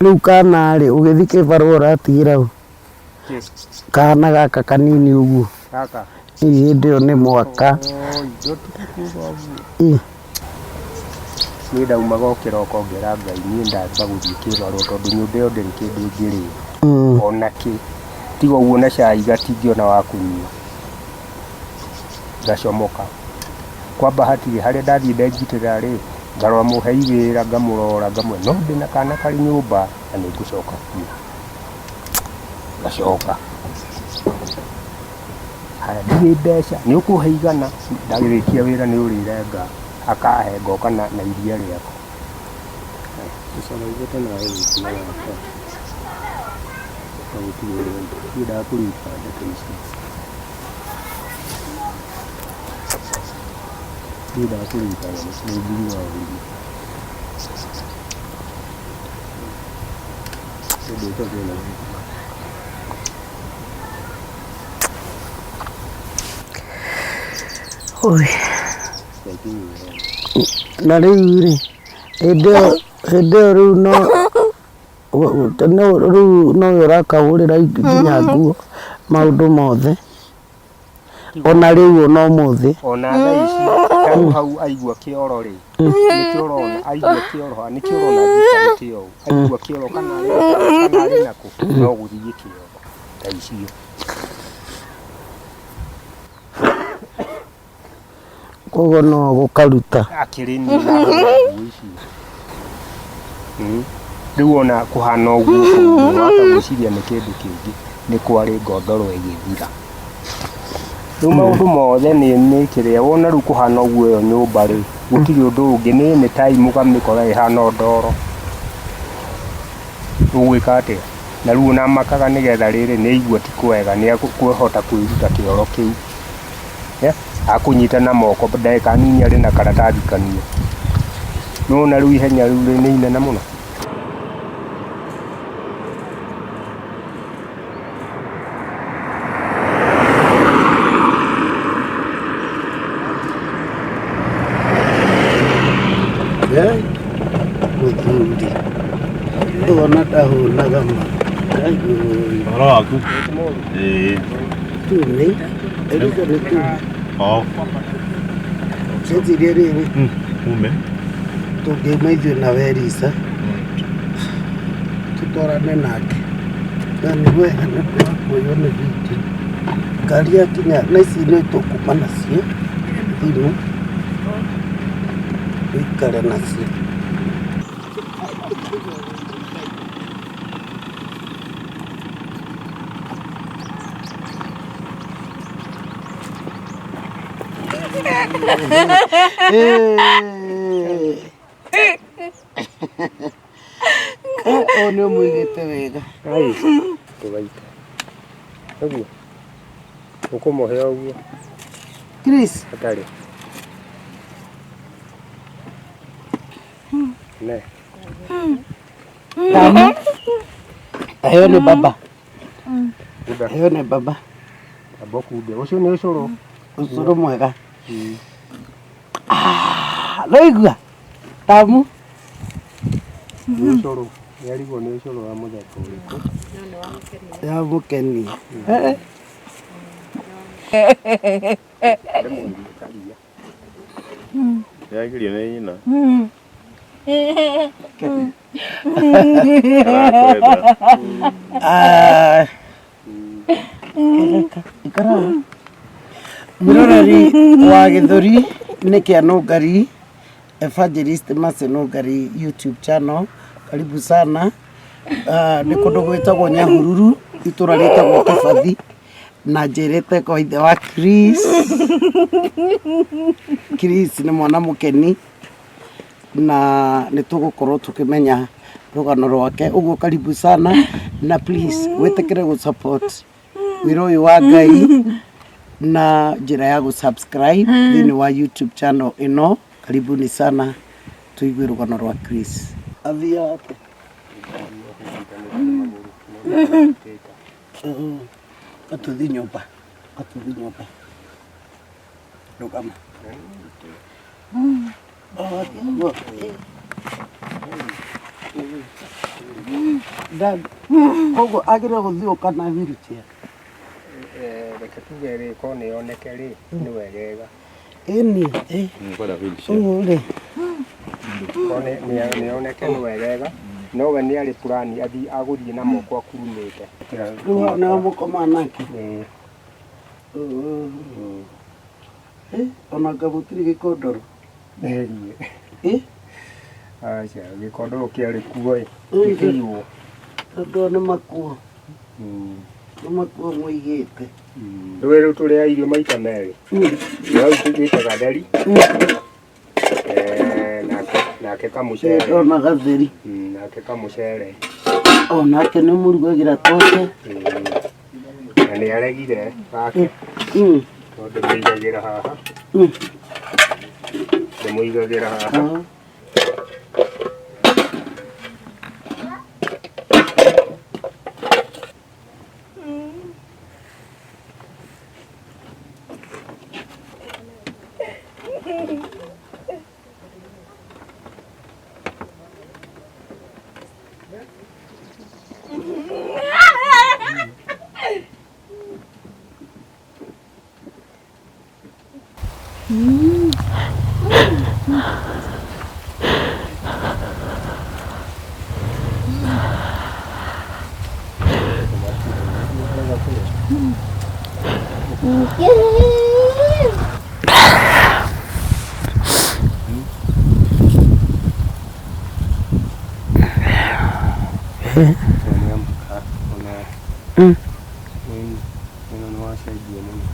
Rĩu kana rĩ, ũgĩthiĩ kĩbarũa ũratigĩra ũ? Kĩ? Kana gaka kanini ũguo. Gaka. Ĩ hĩndĩ ĩyo nĩ mwaka. Oi, ndũtige kuga ũguo. Ĩ. Niĩ ndaumaga o kĩroko ngera Ngai niĩ ndamba gũthiĩ kĩbarũa tondũ nyũmba ĩyo ndĩrĩ kĩndũ ĩngĩrĩa. Ona kĩ. Tiga ũguo na cai gatingĩona wa kũnyua. Ngacomoka. Kwa bahati rĩ, harĩa ndathiĩ ndengitĩra rĩ, ngarora mũhei wĩra ngamũrora ngamwĩra no ndĩna kana karĩ nyũmba na nĩ ngũcoka kuo. Ngacoka. Haya ndirĩ mbeca, nĩ ũkũhe igana, ndarĩkia wĩra nĩ ũrĩrenga, akahe ngoka na iria rĩakwa. Tũcaraithĩte nawe wiki wakwa. Ndiendaga kũririkana ndeto icio. Ndiendaga kũririkana nĩ njiguaga ũiru. Ndĩte thĩna. Oi. Na rĩu rĩ, hĩndĩ ĩyo hĩndĩ ĩyo rĩu no no rĩu nowe ũrakahũrĩra nginya nguo maũndũ mothe ona rĩu ona ũmũthĩ. Ona thaa ici ta rĩu hau aigua kĩoro rĩ, nĩkĩo ũrona aigua kĩoro haha, nĩkĩo ũrona njikarĩte ũũ, aigua kĩoro kana arĩ kana arĩ nakũ no gũthiĩ kĩoro thaa icio. Koguo no gũkaruta. Akĩrĩ niĩ na hũra nguo icio. Rĩu ona kũhana ũguo kũu wahota gwĩciria nĩ kĩndũ kĩngĩ nĩ kwarĩ ngondoro ĩgĩthira. Rĩu maũndũ mothe nĩ nĩ kĩrĩa wona rĩu kũhana ũguo ĩyo nyũmba rĩ gũtirĩ ũndũ ũngĩ nĩ nĩ time ũkamĩkora ĩhana o ndoro. Ũgwĩka atĩa? Na rĩu ona makaga nĩgetha rĩrĩ nĩ aigua ti kwega nĩ ekũhota kwĩruta kĩoro kĩu. Akũnyita na moko ndagĩka nini arĩ na karatathi kanua. Nĩ wona rĩu ihenya rĩu nĩ inene mũno. Mũthuri ona ndahũnaga ma. Ũhoro waku? Ĩĩ. Tune, Eliza nĩ tune. Oh. Ndĩcirie rĩrĩ Ume. tũngiuma ithuĩ nawe Eliza tũtwarane nake na nĩ wega nĩ ũndũ wa kuoywo nĩ video. Ngari yakinya na ici nĩ tũkuma nacio thimũ tũikare nacio. Ũyũ nĩ ũmũigĩte wega. Ai, ndũgaite. Ũguo. Ũkũmũhe ũguo. Chris. Atarĩ. Ne. Tamu. Aheo nĩ baba. Aheo nĩ baba. Amba ũkunde. Ũcio nĩ ũcũrũ. Ũcũrũ mwega. Ah, Nĩwaigua? Tamu. Nĩ ũcũrũ. Nĩ arigwo nĩ ũcũrũ wa mũthemba ũrĩkũ. Ya mũkenia. Eh, Ndĩmũirie karia. Yagirio nĩ nyina. Arakwenda. Ah. Ikara. Mwĩroreri wa Gĩthũri nĩ kĩa Nũngari, Evangelist Mercy Nũngari YouTube channel. Karibu sana. Ah, nĩ kũndũ gwĩtagwo Nyahururu, itũra rĩtagwo Kĩbathi. Na njĩrĩte kwa ithe wa Chris. Chris nĩ mwana mũkeni na nĩ tũgũkorwo tũkĩmenya rũgano rwake. Ũguo karibu sana na please wĩtĩkĩre gũ support wĩra ũyũ wa Ngai na njĩra ya gũ subscribe thĩinĩ wa YouTube channel ĩno. Karibuni sana tũigue rũgano rwa Chris. Athiaga atĩa? Atũthi nyũmba, atũthi nyũmba. Rũgama. Dad, koguo agĩrĩirwo gũthiĩ ũka na wheelchair. Reke tuge rĩ ko nĩ yoneke rĩ nĩ wegega. Ĩni, ĩ, Kwenda wheelchair. ũguo rĩ. Ko nĩ yoneke nĩ wegega no we nĩ arĩ purani athi agũthiĩ na moko akurumĩte. Rĩu hau nĩho mũkomaga nake. Ĩĩ. Ĩ, ona anga gũtirĩ gĩkondoro. Ĩĩ. Ĩ, Aca gĩkondoro kĩarĩ kuo ĩ Ĩ, gĩkĩiywo. tondũ nĩ makuo. Nĩ makuo mũigĩte. Rĩu rĩu tũrĩa irio maita merĩ. Hau tũgĩte gatheri. Nake kamũcere. Ndona gatheri. Nake kamũcere. O nake nĩ mũrugagĩra twake. Na nĩ aregire gake. Tondũ ndĩmũigagĩra haha. Ndĩmũigagĩra haha. Ĩno nĩ wacenjia mũno.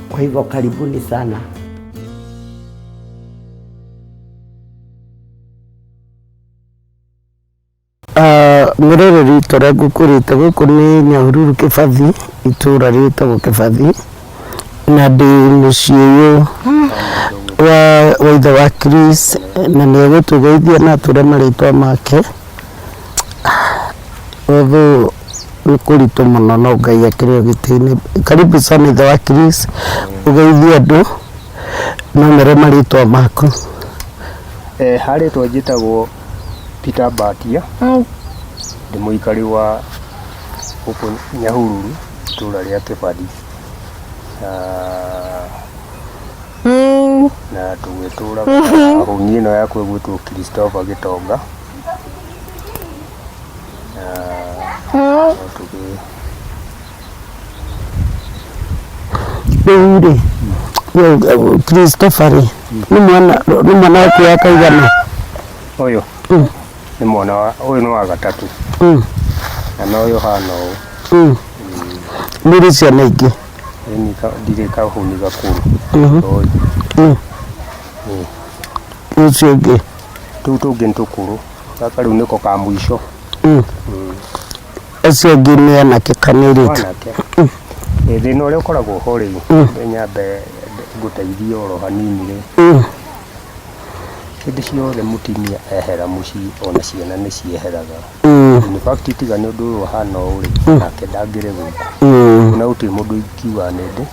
Kwa hivyo karibuni sana. Mwĩroreri tũrĩa ngũkũrĩte gũkũ nĩ Nyahururu Kĩbathi, itũra rĩtagwo Kĩbathi, na ndĩ mũciĩ ũyũ wa ithe wa Chris, na nĩ egũtũgeithia na atwĩre marĩtwa make. Although nĩ kũritũ mũno no Ngai akĩrĩ o gĩtĩ-inĩ. Karibu sana ithe wa Chris, ũgeithie andũ na ũmere marĩtwa maku. Harĩtwa njĩtagwo Peter Mbatia, ndĩ mũikari wa gũkũ Nyahururu, itũra rĩa Kĩbathi. Na tũgĩtũraga hũng'i ĩno yakwa ĩgwĩtwo Christopher Gĩtonga. No tũgĩ Rĩu rĩ, Christopher rĩ, nĩ mwana nĩ mwana waku wa kaigana? Ũyũ nĩ mwana wa ũyũ nĩ wa gatatũ na no ũyũ hana ũũ. Nĩ ũrĩ ciana ingĩ? Ĩni ndirĩ kahũni gakũrũ. Ũyũ. Ũcio ũngĩ? Tũu tũngĩ nĩ tũkũrũ. Gaka rĩu nĩko ka mũico. Acio angĩ nĩ anake kana airĩtu? Anake. Thĩna ũrĩa ũkoragwo ho rĩ, nyambe ngũteithie oro hanini rĩ, hĩndĩ ciothe mũtumia ehera mũciĩ ona ciana nĩ cieheraga. In fact tiga nĩ ũndũ ũyũ ũhana ũũ rĩ, nake ndangĩrĩ gũkũ. Na gũtirĩ mũndũ ingiuga nĩ ndĩ,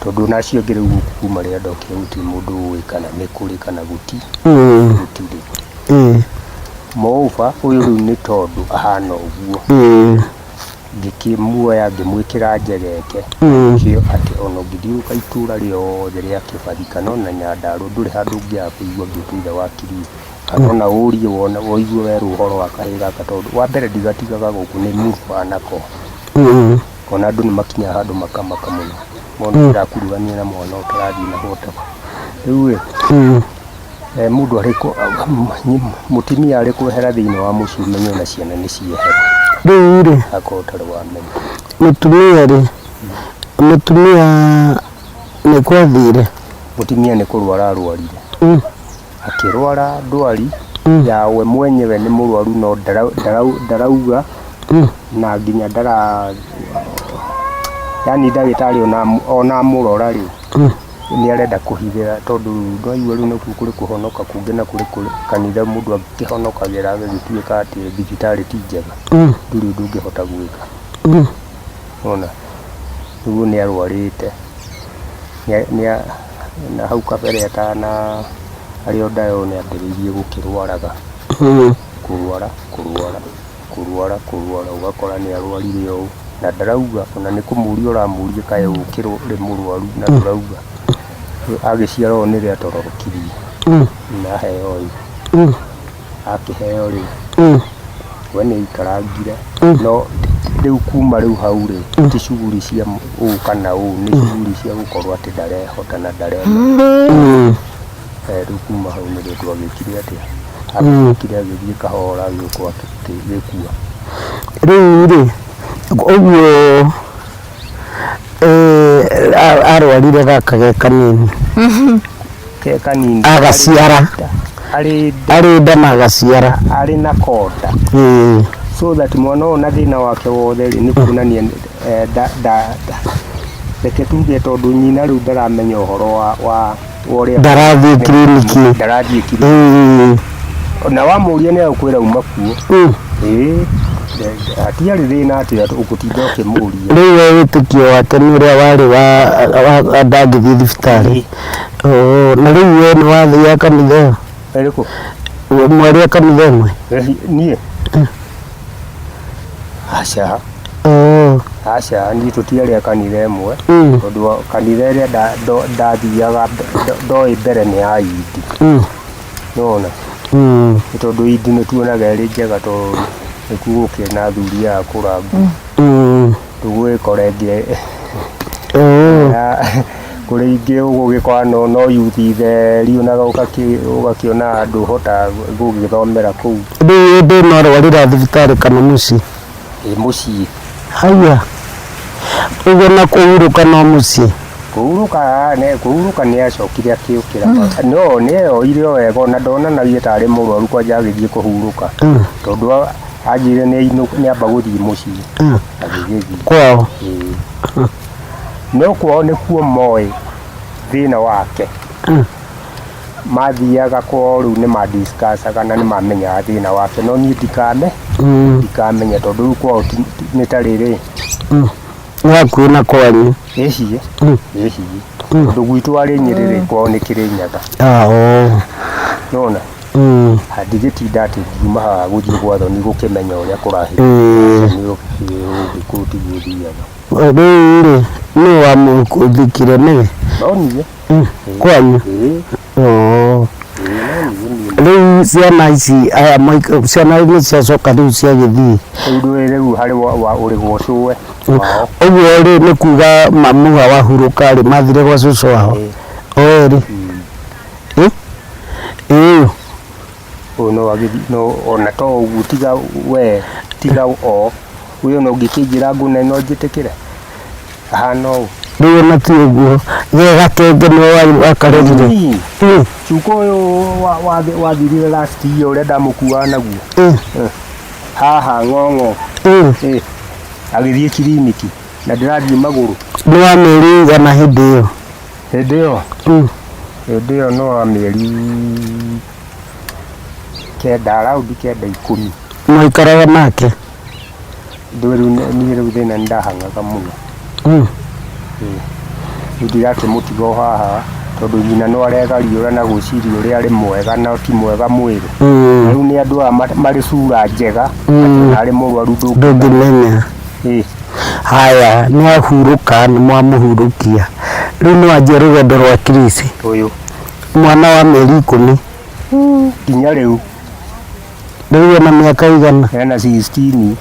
tondũ ona acio angĩ rĩu gũkũ kuma rĩrĩa ndokire gũtirĩ mũndũ ũĩ kana nĩ kũrĩ kana gũtirĩ. Moreover ũyũ rĩu nĩ tondũ ahana ũguo, ngĩkĩmuoya ngĩmwĩkĩra njegeke kĩo atĩ ona ũngĩthiũrũrũka itũra rĩothe rĩa Kĩbathi kana ona Nyandarũa ndũrĩ handũ ũngĩaga kũigua ngĩtwo ithe wa Kiriu, kana ona ũrie wone ũigue werwo ũhoro wa kahĩĩ gaka, tondũ wa mbere ndigatigaga gũkũ nĩ move nako. Ona andũ nĩ makinyaga handũ makamaka mũno mona ndĩrakuruhania na mwana ũtarathiĩ na whatever. Rĩu ĩ, mũndũ arĩ mũtumia arĩ kwehera thĩinĩ wa mũciĩ ũmenye ona ciana nĩ ciehera. Rĩu rĩ, akorwo ũtarĩ wamenya. Mũtumia rĩ, mũtumia nĩ gwathire? Mũtumia nĩ kũrwara arwarire. Akĩrwara ndwari yawe mwenyewe nĩ mũrwaru no ndarauga na nginya ndara yani ndagĩtarĩ ona amũrora rĩ, nĩ arenda kũhithĩra tondũ ndwaigua rĩu nĩkuo kũrĩ kũhonoka kũngĩ na kũrĩ kanitha mũndũ akĩhonokagĩra agagĩtuĩka atĩ thibitarĩ ti njega, ndũrĩ ũndũ ũngĩhota gwĩka. Ona rĩu nĩ arwarĩte na hau kabere atana arĩ o ndayo nĩ ambĩrĩirie gũkĩrwaraga, kũrwara kũrwara kũrwara kũrwara, ũgakora nĩ arwarire ũũ na ndarauga, ona nĩ kũmũria ũramũria kaĩ ũkĩrĩ mũrwaru na ndũrauga. Agĩciara ũũ nĩrĩo atororokirie na aheo ũyũ, akĩheo rĩ, we nĩ aikarangire, no rĩu kuma rĩu hau rĩ, ti shughuli cia ũũ kana ũũ, nĩ shughuli cia gũkorwo atĩ ndarehota na ndaremenya. Rĩu kuma hau nĩrĩo twagĩkire atĩa, agĩcokire agĩthiĩ kahora agĩũka agĩkua. Rĩu rĩ, ũguo arwarire gaka ge kanini? Ke kanini. Agaciara. Arĩ arĩ nda na agaciara. Arĩ na konda. So that mwana ũyũ na thĩna wake wothe rĩ, nĩ kuonania reke tuge tondũ nyina rĩu ndaramenya ũhoro wa ũrĩa ndarathiĩ kiriniki. Ndarathiĩ kiriniki. Na wamũria nĩ agũkwĩra uma kuo. Ĩĩ, hatiarĩ thĩna atĩ ũgũtinda ũkĩmũria. Rĩu we wĩtĩkio wake nĩ ũrĩa warĩ wa ndangĩthiĩ thibitarĩ. Oh, na rĩu we nĩ wathiaga kanitha ĩyo? Ĩrĩkũ? Mwarĩ a kanitha ĩmwe? Niĩ aca. Oh. Aca, niĩ tũtiarĩ a kanitha ĩmwe, tondũ kanitha ĩrĩa ndathiaga ndoĩ mbere nĩ ya Indi. Nĩwona? Nĩ tondũ Indi nĩ tuonaga ĩrĩ njega tondũ nĩkuo gũkĩrĩ na athuri aya akũrangu. Ndũgũgĩkora ĩngĩ kũrĩ ingĩ ũgũgĩkora no yuthi theri ona ũgakĩona ndũhota gũgĩthomera kũu. Rĩu hĩndĩ ĩno arwarĩra thibitarĩ kana mũciĩ? Ĩ mũciĩ. Haya, ũguo na kũhurũka no mũciĩ? Kũhurũka nĩ kũhurũka nĩ acokire akĩũkĩra, no nĩ eyoire o wega ona ndonanagia tarĩ mũrwaru kwanja agĩthiĩ kũhurũka, tondũ anjĩrire nĩ amba gũthiĩ mũciĩ, agĩgĩthiĩ kwao. Ĩĩ. No kwao nĩkuo moĩ thĩna wake. Mathiaga kwao rĩu nĩ madiscussaga na nĩ mamenyaga thĩna wake, no niĩ ndikamenya tondũ rĩu kwao nĩ ta rĩrĩ. Nĩ hakuhĩ na kwanyu? Ĩhiĩ. Ĩhiĩ, tondũ gwitũ arĩ Nyĩrĩ rĩ, kwao nĩ Kĩrĩnyaga. Ah, oh. Nona ndigĩtinda atĩ ngiuma haha gũthiĩ gwa thoni gũkĩmenya ũrĩa kũrahĩ nĩ ũgĩkũyũ tiguo thiaga. Rĩu rĩ, nĩ wamũthikire nĩwe? No niĩ. Kwanyu? Ĩĩ. Oh. Ĩĩ, no niĩ. Rĩu ciana ici aya ciana nĩ ciacoka rĩu ciagĩthiĩ. Rĩu ndũĩ rĩu harĩ wa ũrĩ gwa cũwe wao. Ũguo rĩ nĩ kuga mamuga wahurũka rĩ mathire gwa cũcũ wao o erĩ. Ĩ? Ĩĩ. Ũyũ no agĩthiĩ no ona to ũguo tiga we tiga o ũyũ no ũngĩkĩnjĩra ngũne no njĩtĩkĩre ahana ũũ. Rĩu ona ti ũguo ge gakenge nĩwe wakarerire. Ii, Ĩ, Cuka ũyũ wathirire last year ũrĩa ndamũkuaga naguo ĩ, haha ng'ong'o ĩ. Ĩ, agĩthiĩ kiriniki na ndĩrathiĩ magũrũ. Nĩ wa mĩeri ĩigana hĩndĩ ĩyo? Hĩndĩ ĩyo hĩndĩ ĩyo no wa mĩeri 9, raundi 9 10. Mwaikaraga nake? Ndũĩ rĩu niĩ rĩu thĩna nĩ ndahang'aga mũno. Rĩu ndirakĩmũtiga o haha tondũ nyina no aregariũra na gwĩciria ũrĩa arĩ mwega na ti mwega mwĩrĩ. Rĩu nĩ andũ aya marĩ cura njega atĩ ona arĩ mũrwaru ndũngĩmenya. Ĩ. Haya, nĩ wahurũka, nĩ mwamũhurũkia. Rĩu nĩ wanjia rũgendo rwa Chris. Ũyũ. Mwana wa mĩeri 10. Nginya rĩu. Rĩu ena mĩaka igana? Ena 16.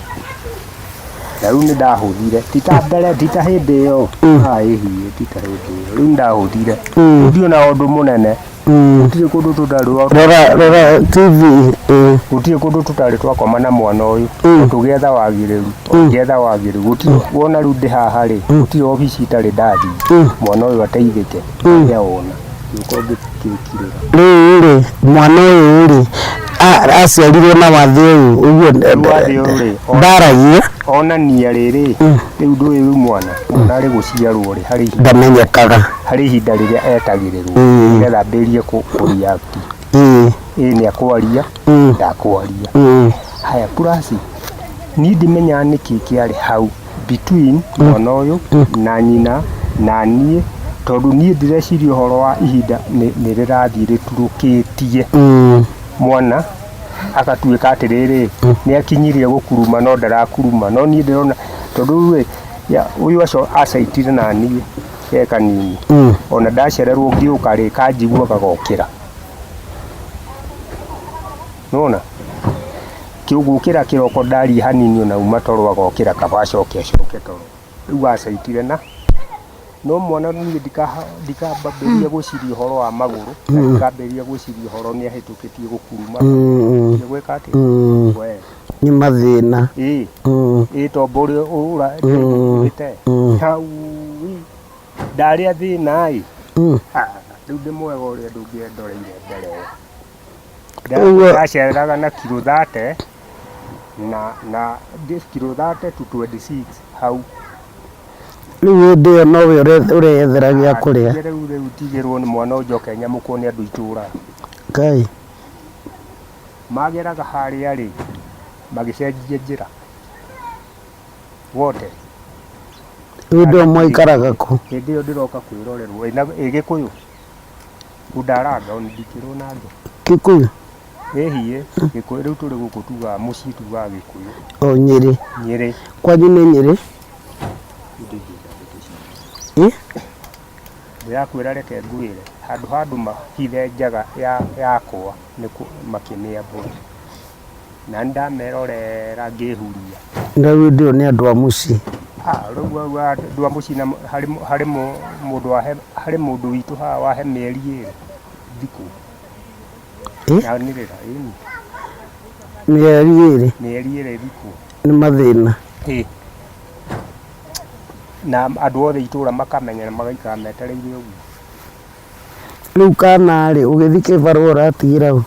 Na rĩu nĩ ndahũthire. Ti ta mbere, ti ta hĩndĩ ĩyo. Ĩhiĩ, ti ta hĩndĩ ĩyo. Rĩu nĩ ndahũthire. Ndiona ũndũ mũnene. Gũtirĩ kũndũ tũtarĩ wa Rora, rora TV. Gũtirĩ kũndũ tũtarĩ twakoma na mwana ũyũ. Tũgĩetha wagĩrĩru. Tũgĩetha wagĩrĩru. Gũtirĩ wona rĩu ndĩ haha rĩ, gũtirĩ obici itarĩ ndathiĩ. Mwana ũyũ ateithĩke. Nĩ awona. Nĩũkorwo ngĩkirĩra. Rĩu rĩ, mwana ũyũ rĩ, aciarirwo na wathe ũyũ, ũguo Wathe ũyũ rĩ, ndaragia. Onania rĩrĩ, rĩu ndũĩ rĩu mwana, mwana arĩ gũciarwo rĩ, harĩ ihinda. Ndamenyekaga. Harĩ ihinda rĩrĩa etagĩrĩrwo, nĩgetha ambĩrĩrie kũ-react. Ĩ nĩ akwaria, ndakwaria. Haya plus, niĩ ndimenyaga nĩkĩ kĩarĩ hau between mwana ũyũ na nyina na niĩ, tondũ niĩ ndĩreciria ũhoro wa ihinda nĩ rĩrathiĩ rĩturũkĩtie. Mwana agatuĩka atĩrĩrĩ, nĩ akinyirie gũkuruma no ndarakuruma, no niĩ ndĩrona tondũ rĩu rĩ, ũyũ aco acaitire na niĩ ke kanini. Ona ndacererwo ngĩũka rĩ, kanjigua gagokĩra. Nĩwona? Gũkĩra kĩroko ndaria hanini ona uma toro agokĩra kaba acoke acoke toro. Rĩu acaitire na no mwana niĩ ndikambĩrĩria gwĩciria ũhoro wa magũrũ, na ndikambĩrĩria gwĩciria ũhoro nĩ ahĩtũkĩtie gũkuruma. Gwĩka atĩa? We. Nĩ mathĩna. Ĩ. Ĩ tombo ũrĩa ũrĩte. Hau. Ndarĩa thĩna ĩ. Rĩu ndĩ mwega ũrĩa ndũngĩendoreire mbere ĩyo. Ndacereraga na kiro 30 na kiro 30 to 26 hau. Rĩu hĩndĩ ĩyo nowe ũreyethera gĩa kũrĩa. Rĩu rĩu tigĩrwo nĩ mwana ũnjoke nyamũkwo nĩ andũ itũra. Ngai. Mageraga harĩa rĩ, magĩcenjia njĩra. Wote. Hĩndĩ ĩyo mwaikaraga kũ? Hĩndĩ ĩyo ndĩroka kwĩrorerwo ĩ Gĩkũyũ. Ũndaranga ona ndikĩrwo na andũ. Gĩkũyũ? Ĩhiĩ, Gĩkũyũ rĩu tũrĩ gũkũ tugaga mũciĩ tugaga Gĩkũyũ. O Nyĩrĩ. Nyĩrĩ. Kwanyu nĩ Nyĩrĩ? Ĩ? Ndĩrakwĩra reke ngwĩre, handũ ha andũ mahithe njaga yakwa nĩ makĩmĩambũra. Na nĩ ndamerorera ngĩhuria. Na rĩu hĩndĩ ĩyo nĩ andũ a mũciĩ? Rĩu hau andũ a mũciĩ na harĩ mũndũ wahe, harĩ mũndũ witũ haha wahe mĩeri 2 thikũ. Ndanĩrĩra, ĩni. Mĩeri 2? Mĩeri 2 thikũ. Nĩ mathĩna. Ĩ. Na andũ othe itũra makamenya na magaikara metereire ũguo. Rĩu kana rĩ, ũgĩthiĩ kĩbarũa ũratigĩra ũ?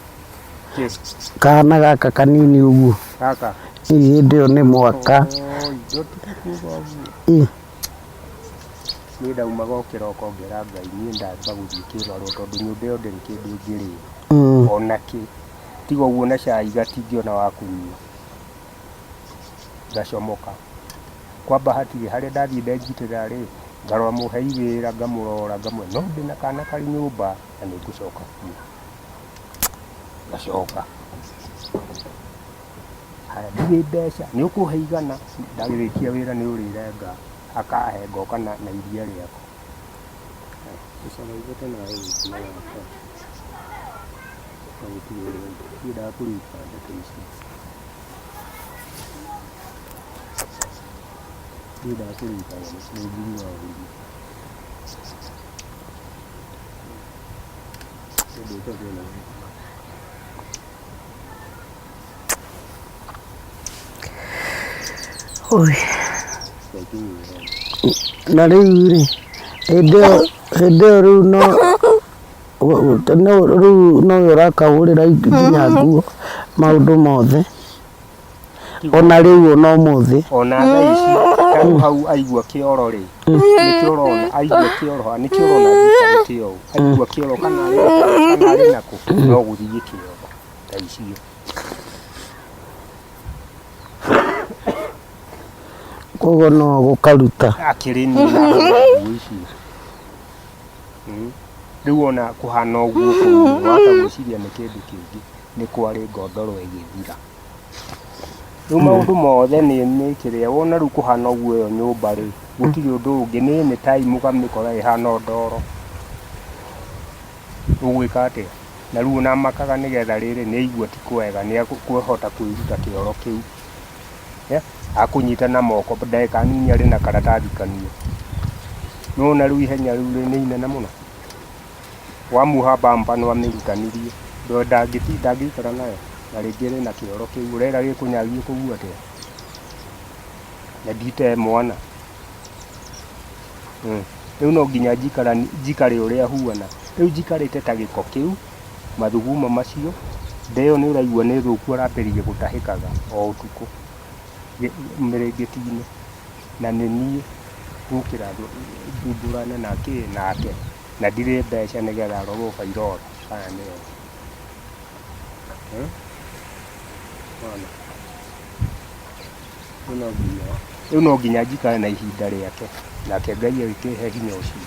Kana gaka kanini ũguo. Gaka? Ĩ, hĩndĩ ĩyo nĩ mwaka. Ĩ. Niĩ ndaumaga o kĩroko ngĩra Ngai niĩ ndamba gũthiĩ kĩbarũa tondũ nyũmba ĩyo ndĩrĩ kĩndũ ĩngĩrĩa. Ona kĩ. Tiga ũguo na cai gatingĩona wa kũnyua. Ngacomoka. Kwa bahati rĩ, harĩa ndathiĩ ndenjitĩra rĩ, ngarora mũhei wĩra ngamũrora ngamwĩra no ndĩna kana karĩ nyũmba na nĩ ngũcoka kuo. Ngacoka. Haya ndirĩ mbeca, nĩ ũkũhe igana, ndarĩkia wĩra nĩ ũrĩrenga, akahe ngoka na iria rĩakwa. Na gũtirĩ ũrĩa ũngĩ. Ndiendaga kũririkana ndeto ici. Ndiendaga kũririkana nĩ njiguaga ũiru. Ũndũ ũtarĩ na Oi. Na rĩu rĩ, hĩndĩ ĩyo hĩndĩ ĩyo rĩu no no rĩu nowe ũrakahũrĩra nginya nguo maũndũ mothe ona rĩu ona ũmũthĩ. Ona thaa ici ta rĩu hau aigua kĩoro rĩ, nĩkĩo ũrona aigua kĩoro haha, nĩkĩo ũrona njikarĩte ũũ, aigua kĩoro kana arĩ kana arĩ nakũ no gũthiĩ kĩoro thaa icio. Koguo no gũkaruta. Akĩrĩ niĩ na nguo icio. Rĩu ona kũhana ũguo kũu wahota gwĩciria nĩ kĩndũ kĩngĩ, nĩ kwarĩ ngondoro ĩgĩthira. Rĩu maũndũ mothe nĩ nĩ kĩrĩa wona rĩu kũhana ũguo ĩyo nyũmba rĩ, gũtirĩ ũndũ ũngĩ nĩ any time ũkamĩkora ĩhana o ndoro. Ũgwĩka atĩa? Na rĩu ona amakaga nĩgetha rĩrĩ nĩ aigua ti kwega nĩ ekũhota kwĩruta kĩoro kĩu. Akũnyita na moko ndagĩka nini arĩ na karatathi kanua. Nĩ wona rĩu ihenya rĩu nĩ inene mũno? Wamuoha bumper nĩ wamĩrutanirie, ndangĩikara nayo na rĩngĩ ĩrĩ na kĩoro kĩu, ũrera gĩkũnyagia ũkũigua atĩa? Na ndite mwana. Rĩu no nginya njikare ũrĩa huana. Rĩu njikarĩte ta gĩko kĩu, mathugumo macio, nda ĩyo nĩ ũraigua nĩ thũku arambĩrĩria gũtahĩkaga o ũtukũ mĩrĩngĩti-inĩ. Na nĩ niĩ ngũkĩra thumbũrane na kĩ nake, na ndirĩ mbeca nĩgetha arorwo bairora kana nĩyo. Wona? Rĩu no nginya rĩu no nginya njikare na ihinda rĩake, nake Ngai agĩkĩhe hinya ũcio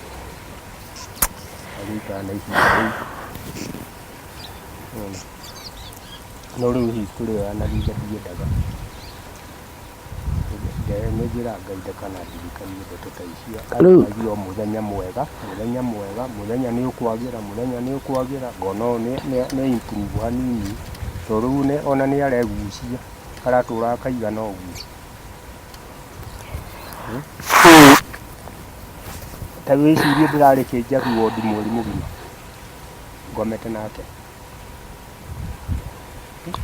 wa gũikara na ihinda rĩu. Wona? No rĩu history ĩyo ya na thutha ndiendaga. Nĩ njĩraga Ngai ndakanandirikanie ndeto ta icio, anyonagie o mũthenya mwega, mũthenya mwega, mũthenya nĩ ũkwagĩra, mũthenya nĩ ũkwagĩra, ngona ũyũ nĩ improve hanini, tondũ rĩu ona nĩ aregucia, karatũraga kaigana ũguo. Ta wĩcirie ndĩrarĩ kĩnjabi wondi mweri mũgima ngomete nake.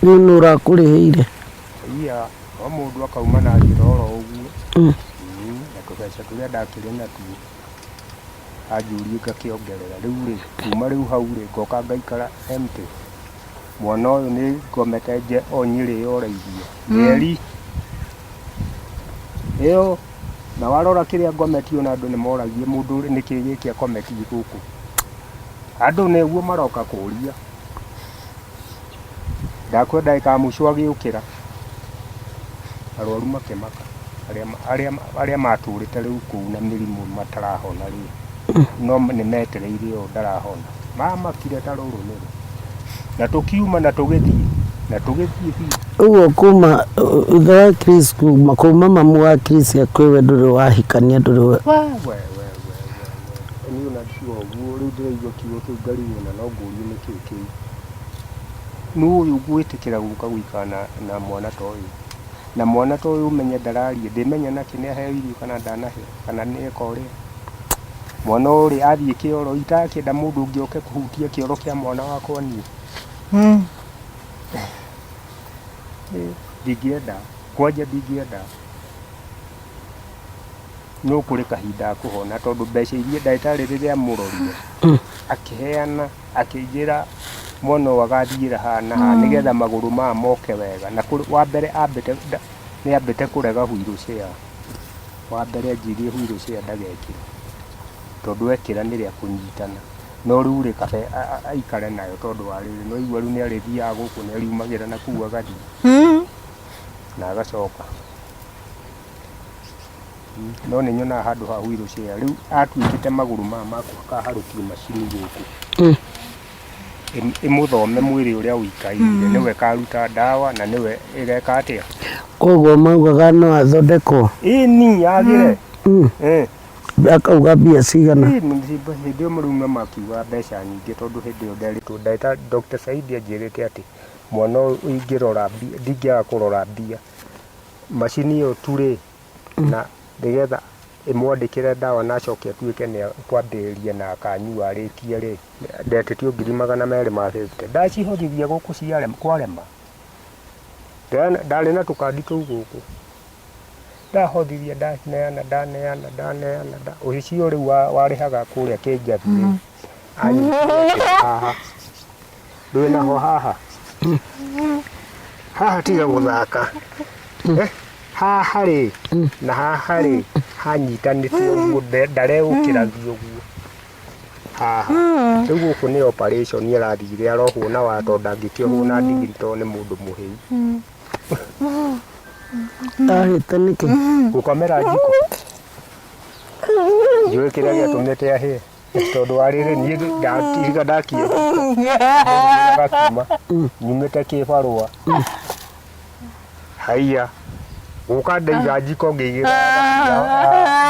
Rĩu nũ ũrakũrĩhĩire? Iya, o mũndũ akauma na njĩra oro ũguo. Na tũbeca tũrĩa ndakĩrĩ natuo anjũrie ngakĩongerera. Rĩu rĩ, kuma rĩu hau rĩ, ngoka ngaikara empty. Mwana ũyũ nĩ ngomete nje o Nyĩrĩ yoraithio. Mĩeri ĩyo, na warora kĩrĩa ngometie ona andũ nĩ moragia mũndũ nĩkĩ gĩkĩ akometie gũkũ. Andũ nĩguo maroka kũria. Ndakwenda ndagĩka ya mũico agĩũkĩra, arwaru makĩmaka, arĩa matũrĩte rĩu kũu na mĩrimũ matarahona rĩ, no nĩ metereire ũyũ ndarahona. Mamakire ta rũrũ nĩrũ. Na tũkiuma na tũgĩthiĩ, na tũgĩthiĩ biũ. Ũguo kuma ithe wa Chris kuma kuma mamu wa Chris akue we ndũrĩ wahikania ndũrĩ we we we we we we niĩ ona ndiuga ũguo rĩu ndĩraigua kiugo kĩu ngarigwo na no ngũrie nĩkĩ kĩu. Nũ ũyũ ngwĩtĩkĩra gũka gũikara na, na mwana ta ũyũ? Na mwana ta ũyũ ũmenye ndararia, ndĩmenya nakĩ nĩ aheo irio kana ndanaheo, kana nĩ eka ũrĩa. Mwana ũyũ rĩ, athiĩ kĩoro, itakĩenda mũndũ ũngĩ oke kũhutia kĩoro kĩa mwana wakwa niĩ. Ndingĩenda, kwanja ndingĩenda. No kũrĩ kahinda akũhona tondũ mbeca iria ndagĩtarĩ rĩrĩa amũrorire, akĩheana akĩnjĩra mwana ũyũ agathiĩra haha na haha nĩgetha magũrũ maya moke wega. Na wa mbere ambĩte nĩ ambĩte kũrega wheelchair. Wa mbere anjĩrire wheelchair ndagekĩre tondũ ekĩra nĩ rĩa kũnyitana. No rĩu rĩ kaba aikare nayo tondũ wa rĩrĩ, nĩ waigua rĩu nĩ arĩthiaga gũkũ nĩ ariumagĩra na kũu agathiĩ na agacoka. No nĩ nyonaga handũ ha wheelchair rĩu atuĩkĩte magũrũ maya makwa akaharũkia macini gũkũ ĩmũthome mwĩrĩ ũrĩa ũikaire nĩwe ĩkaruta ndawa na nĩwe ĩgeka atĩa. Koguo maugaga no athondekwo? Ĩni yagĩre. Akauga mbia cigana? Hĩndĩ ĩyo mũraume makiuga mbeca nyingĩ tondũ hĩndĩ ĩyo nderĩtwo ndagĩtarĩ Dr. Saidi anjĩrĩte atĩ mwana ũyũ ingĩrora mbia ndingĩaga kũrora mbia macini ĩyo tu rĩ na nĩgetha ĩmwandĩkĩre ndawa na acoke atuĩke nĩ kwambĩrĩria na akanyua arĩkie rĩ ndetĩtio 250,000 ndacihothithia gũkũ ciarema kwarema ndarĩ na tũkandi tũu gũkũ ndahothithia ndaneana ndaneana ndaneana ũcio rĩu warĩhaga kũrĩa kĩnjabi rĩ anyitire haha ndũĩ naho haha haha tiga gũthaka haha rĩ na haha rĩ hanyitanĩte ũguo ndareũkĩragia ũguo haha rĩu gũkũ nĩ operation arathire arohwo na wa tondũ ndangĩkĩohwo na ndigiri tondũ nĩ mũndũ mũhĩu. Ahĩte nĩkĩ? Gũkomera njiko ndiũĩ kĩrĩa gĩatũmĩte ahĩe tondũ wa rĩrĩ niĩ ndatiga ndakie gakima nyumĩte kĩbarũa haiya gũka ndaiga njiko ngĩigĩrĩra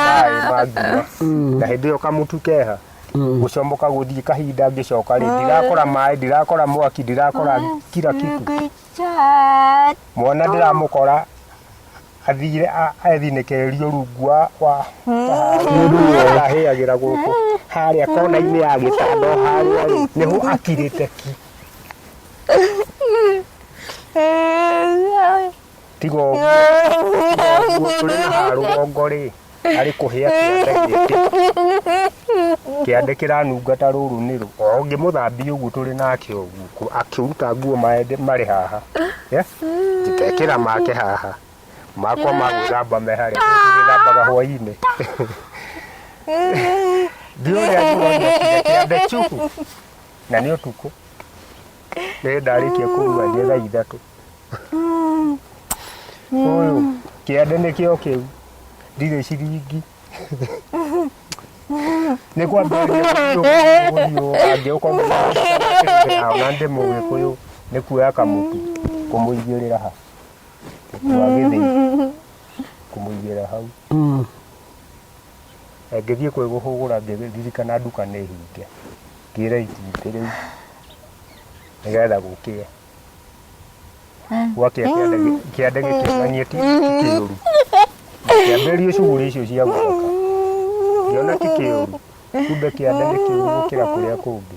maĩ ma ngima na hĩndĩ ĩyo kamũtu keha gũcomoka gũthiĩ kahinda ngĩcoka rĩ ndirakora maĩ ndirakora mwaki ndirakora kila kitu mwana ndiramũkora athire ethinĩkĩrĩrio rungu wa ahĩagĩra gũkũ harĩa kona-inĩ ya gĩtanda harĩa rĩ nĩho akirĩte ki tiga ũguo tũrĩ na haha rũgongo rĩ arĩ kũhĩa kĩande gĩkĩ kĩande kĩranunga ta rũrũ nĩrũ o ngĩmũthambia ũguo tũrĩ nake ũguo akĩruta nguo marĩ haha ngĩkĩra make haha makwa ma gwĩthamba me harĩa tũgĩthambaga hwainĩ ndiũrĩa ndĩronekire kĩande chuku na nĩ ũtukũ nĩ ndarĩkia kũruga nĩ thaa 3 ũyũ kĩande nĩkĩo kĩu ndirĩ ciringi nĩ kwambĩrĩria gũthiĩ angĩũka ona ndĩ mũgĩkũyũ nĩ kuoya kamũtu kũmũigĩrĩra ha mũtu wa gĩthĩi kũmũigĩrĩra hau ngĩthiĩ kwĩhũgũra ngĩririkana nduka nĩ hinge ngĩra itumbĩ rĩu nĩgetha gũkĩe gwakĩa kĩande gĩkĩonania ti kĩũru kĩambĩrĩrio cuguri icio cia gũthaka ngĩona ti kĩũru kumbe kĩande nĩ kĩũru gũkĩra kũrĩa kũngĩ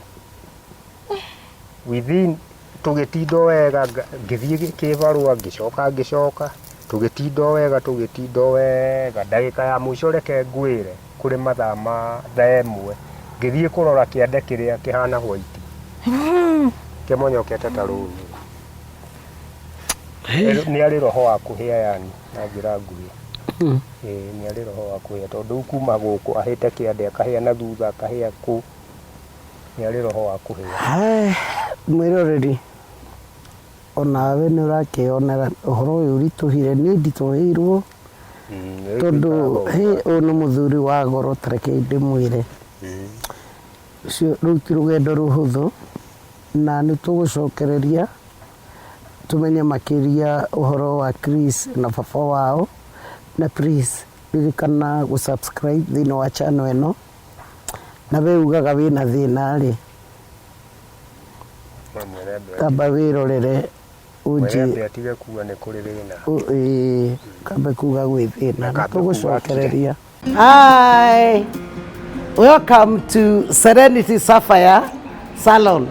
within tũgĩtinda wega ngĩthiĩ kĩbarũa ngĩcoka ngĩcoka tũgĩtinda wega tũgĩtinda wega ndagĩka ya mũico reke ngwĩre kũrĩ mathaa ma thaa 1 ngĩthiĩ kũrora kĩande kĩrĩa kĩhana white kĩmonyokete ta rũĩ nĩ arĩ roho wa kũhĩa yani na njĩra nguhĩ nĩ arĩ roho wa kũhĩa tondũ rĩu kuma gũkũ ahĩte kĩande akahĩa na thutha akahĩa kũ nĩ arĩ roho wa kũhĩa. Mwĩroreri onawe nĩ ũrakĩonera ũhoro ũyũ ũritũhire niĩ nditũhĩirwo tondũ ũyũ nĩ mũthuri wa goro ta reke ndĩmwĩre ũcio rũu ti rũgendo rũhũthũ na nĩ tũgũcokereria tumenye makĩria ũhoro wa Chris na baba wao na please ririkana gũ subscribe thĩinĩ wa channel ĩno na we ugaga wĩna thĩna rĩ kamba wĩrorere ũnjĩ atige kuga nĩ kũrĩ thĩna kambe kuga gwĩ thĩna na tũgũcokereria. Hi, welcome to Serenity Sapphire Salon,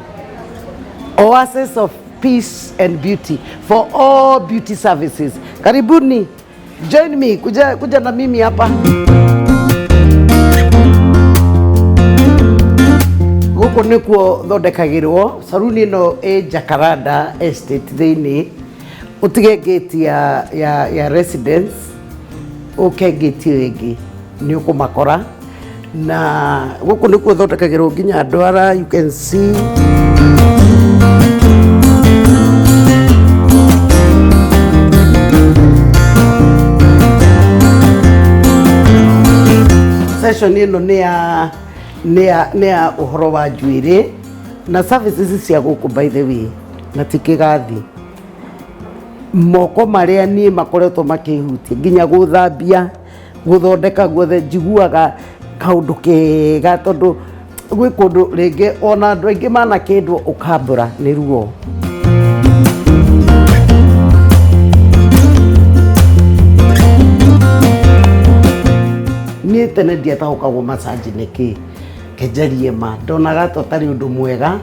oasis of peace and beauty for all beauty services. Karibuni, join me, kuja, kuja na mimi hapa. Gũkũ nĩkuo thondekagĩrwo saruni ĩno ĩ Jacaranda Estate thĩinĩ ũtige gate ya residence ũke gate ĩyo ĩngĩ nĩ ũkũmakora na gũkũ nĩkuo thondekagĩrwo nginya ndwara, you can see. Session ĩno nĩ ya ũhoro wa njuĩrĩ na services cia gũkũ by the way na ti kĩgathi moko marĩa niĩ makoretwo makĩhutia nginya gũthambia gũthondeka guothe njiguaga Kaũndũ kega tondũ gwĩ kũndũ rĩngĩ ona andũ aingĩ manakĩndwo ũkambũra nĩ ruo. Niĩ tene ndiataũkagwo massage nĩ kĩ, kenjarie ma ndonaga ta ũtarĩ ũndũ mwega,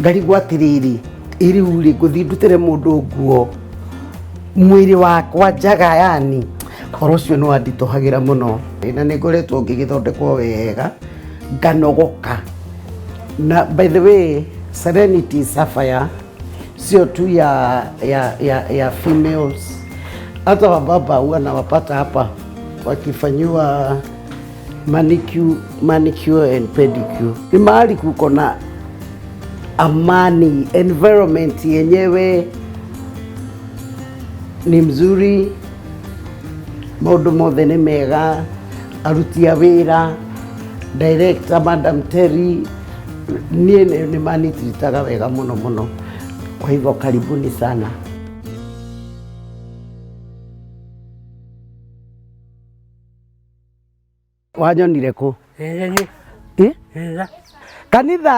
ngarigwo atĩrĩrĩ, ĩ rĩu rĩ ngũthiĩ ndutĩre mũndũ nguo mwĩrĩ wakwa njaga, yani ũhoro ũcio nĩ wanditũhagĩra mũno, na nĩ ngoretwo ngĩgĩthondekwo wega nganogoka. Na by the way, Serenity Sapphire sio tu ya females, hata wababa huwa nawapata hapa wakifanyiwa manicure and pedicure. Ni mahali kuko na amani, environment yenyewe ni mzuri, maũndũ mothe nĩ mega, aruti a wĩra, director Madam Terry, niĩ nĩ manitiritaga wega mũno mũno. Kwa hivyo karibuni sana. Wanyonire kũ? Eh? Kanitha.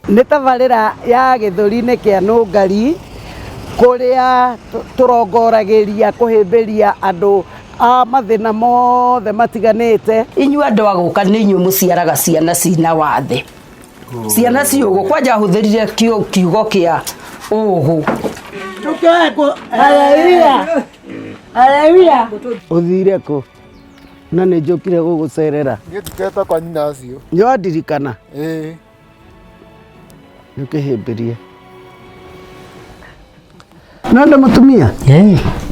Nĩ tabarĩra ya gĩthũri-inĩ kĩa Nũngari kũrĩa tũrongoragĩria kũhĩmbĩria andũ a mathĩna mothe matiganĩte. Inyuĩ andũ a gũka nĩ inyuĩ mũciaraga ciana cina wathe, ciana ciũgũ. Kwanja hũthĩrire kiugo kĩa ũgũ. Haleluya. Haleluya. Ũthire kũ? Na nĩ njũkire gũgũcerera. Niĩ ndiketa kwa nyina acio. Nĩ wandirikana? Ĩĩ. Nĩ ũkĩhĩmbĩrie. No nĩ mũtumia?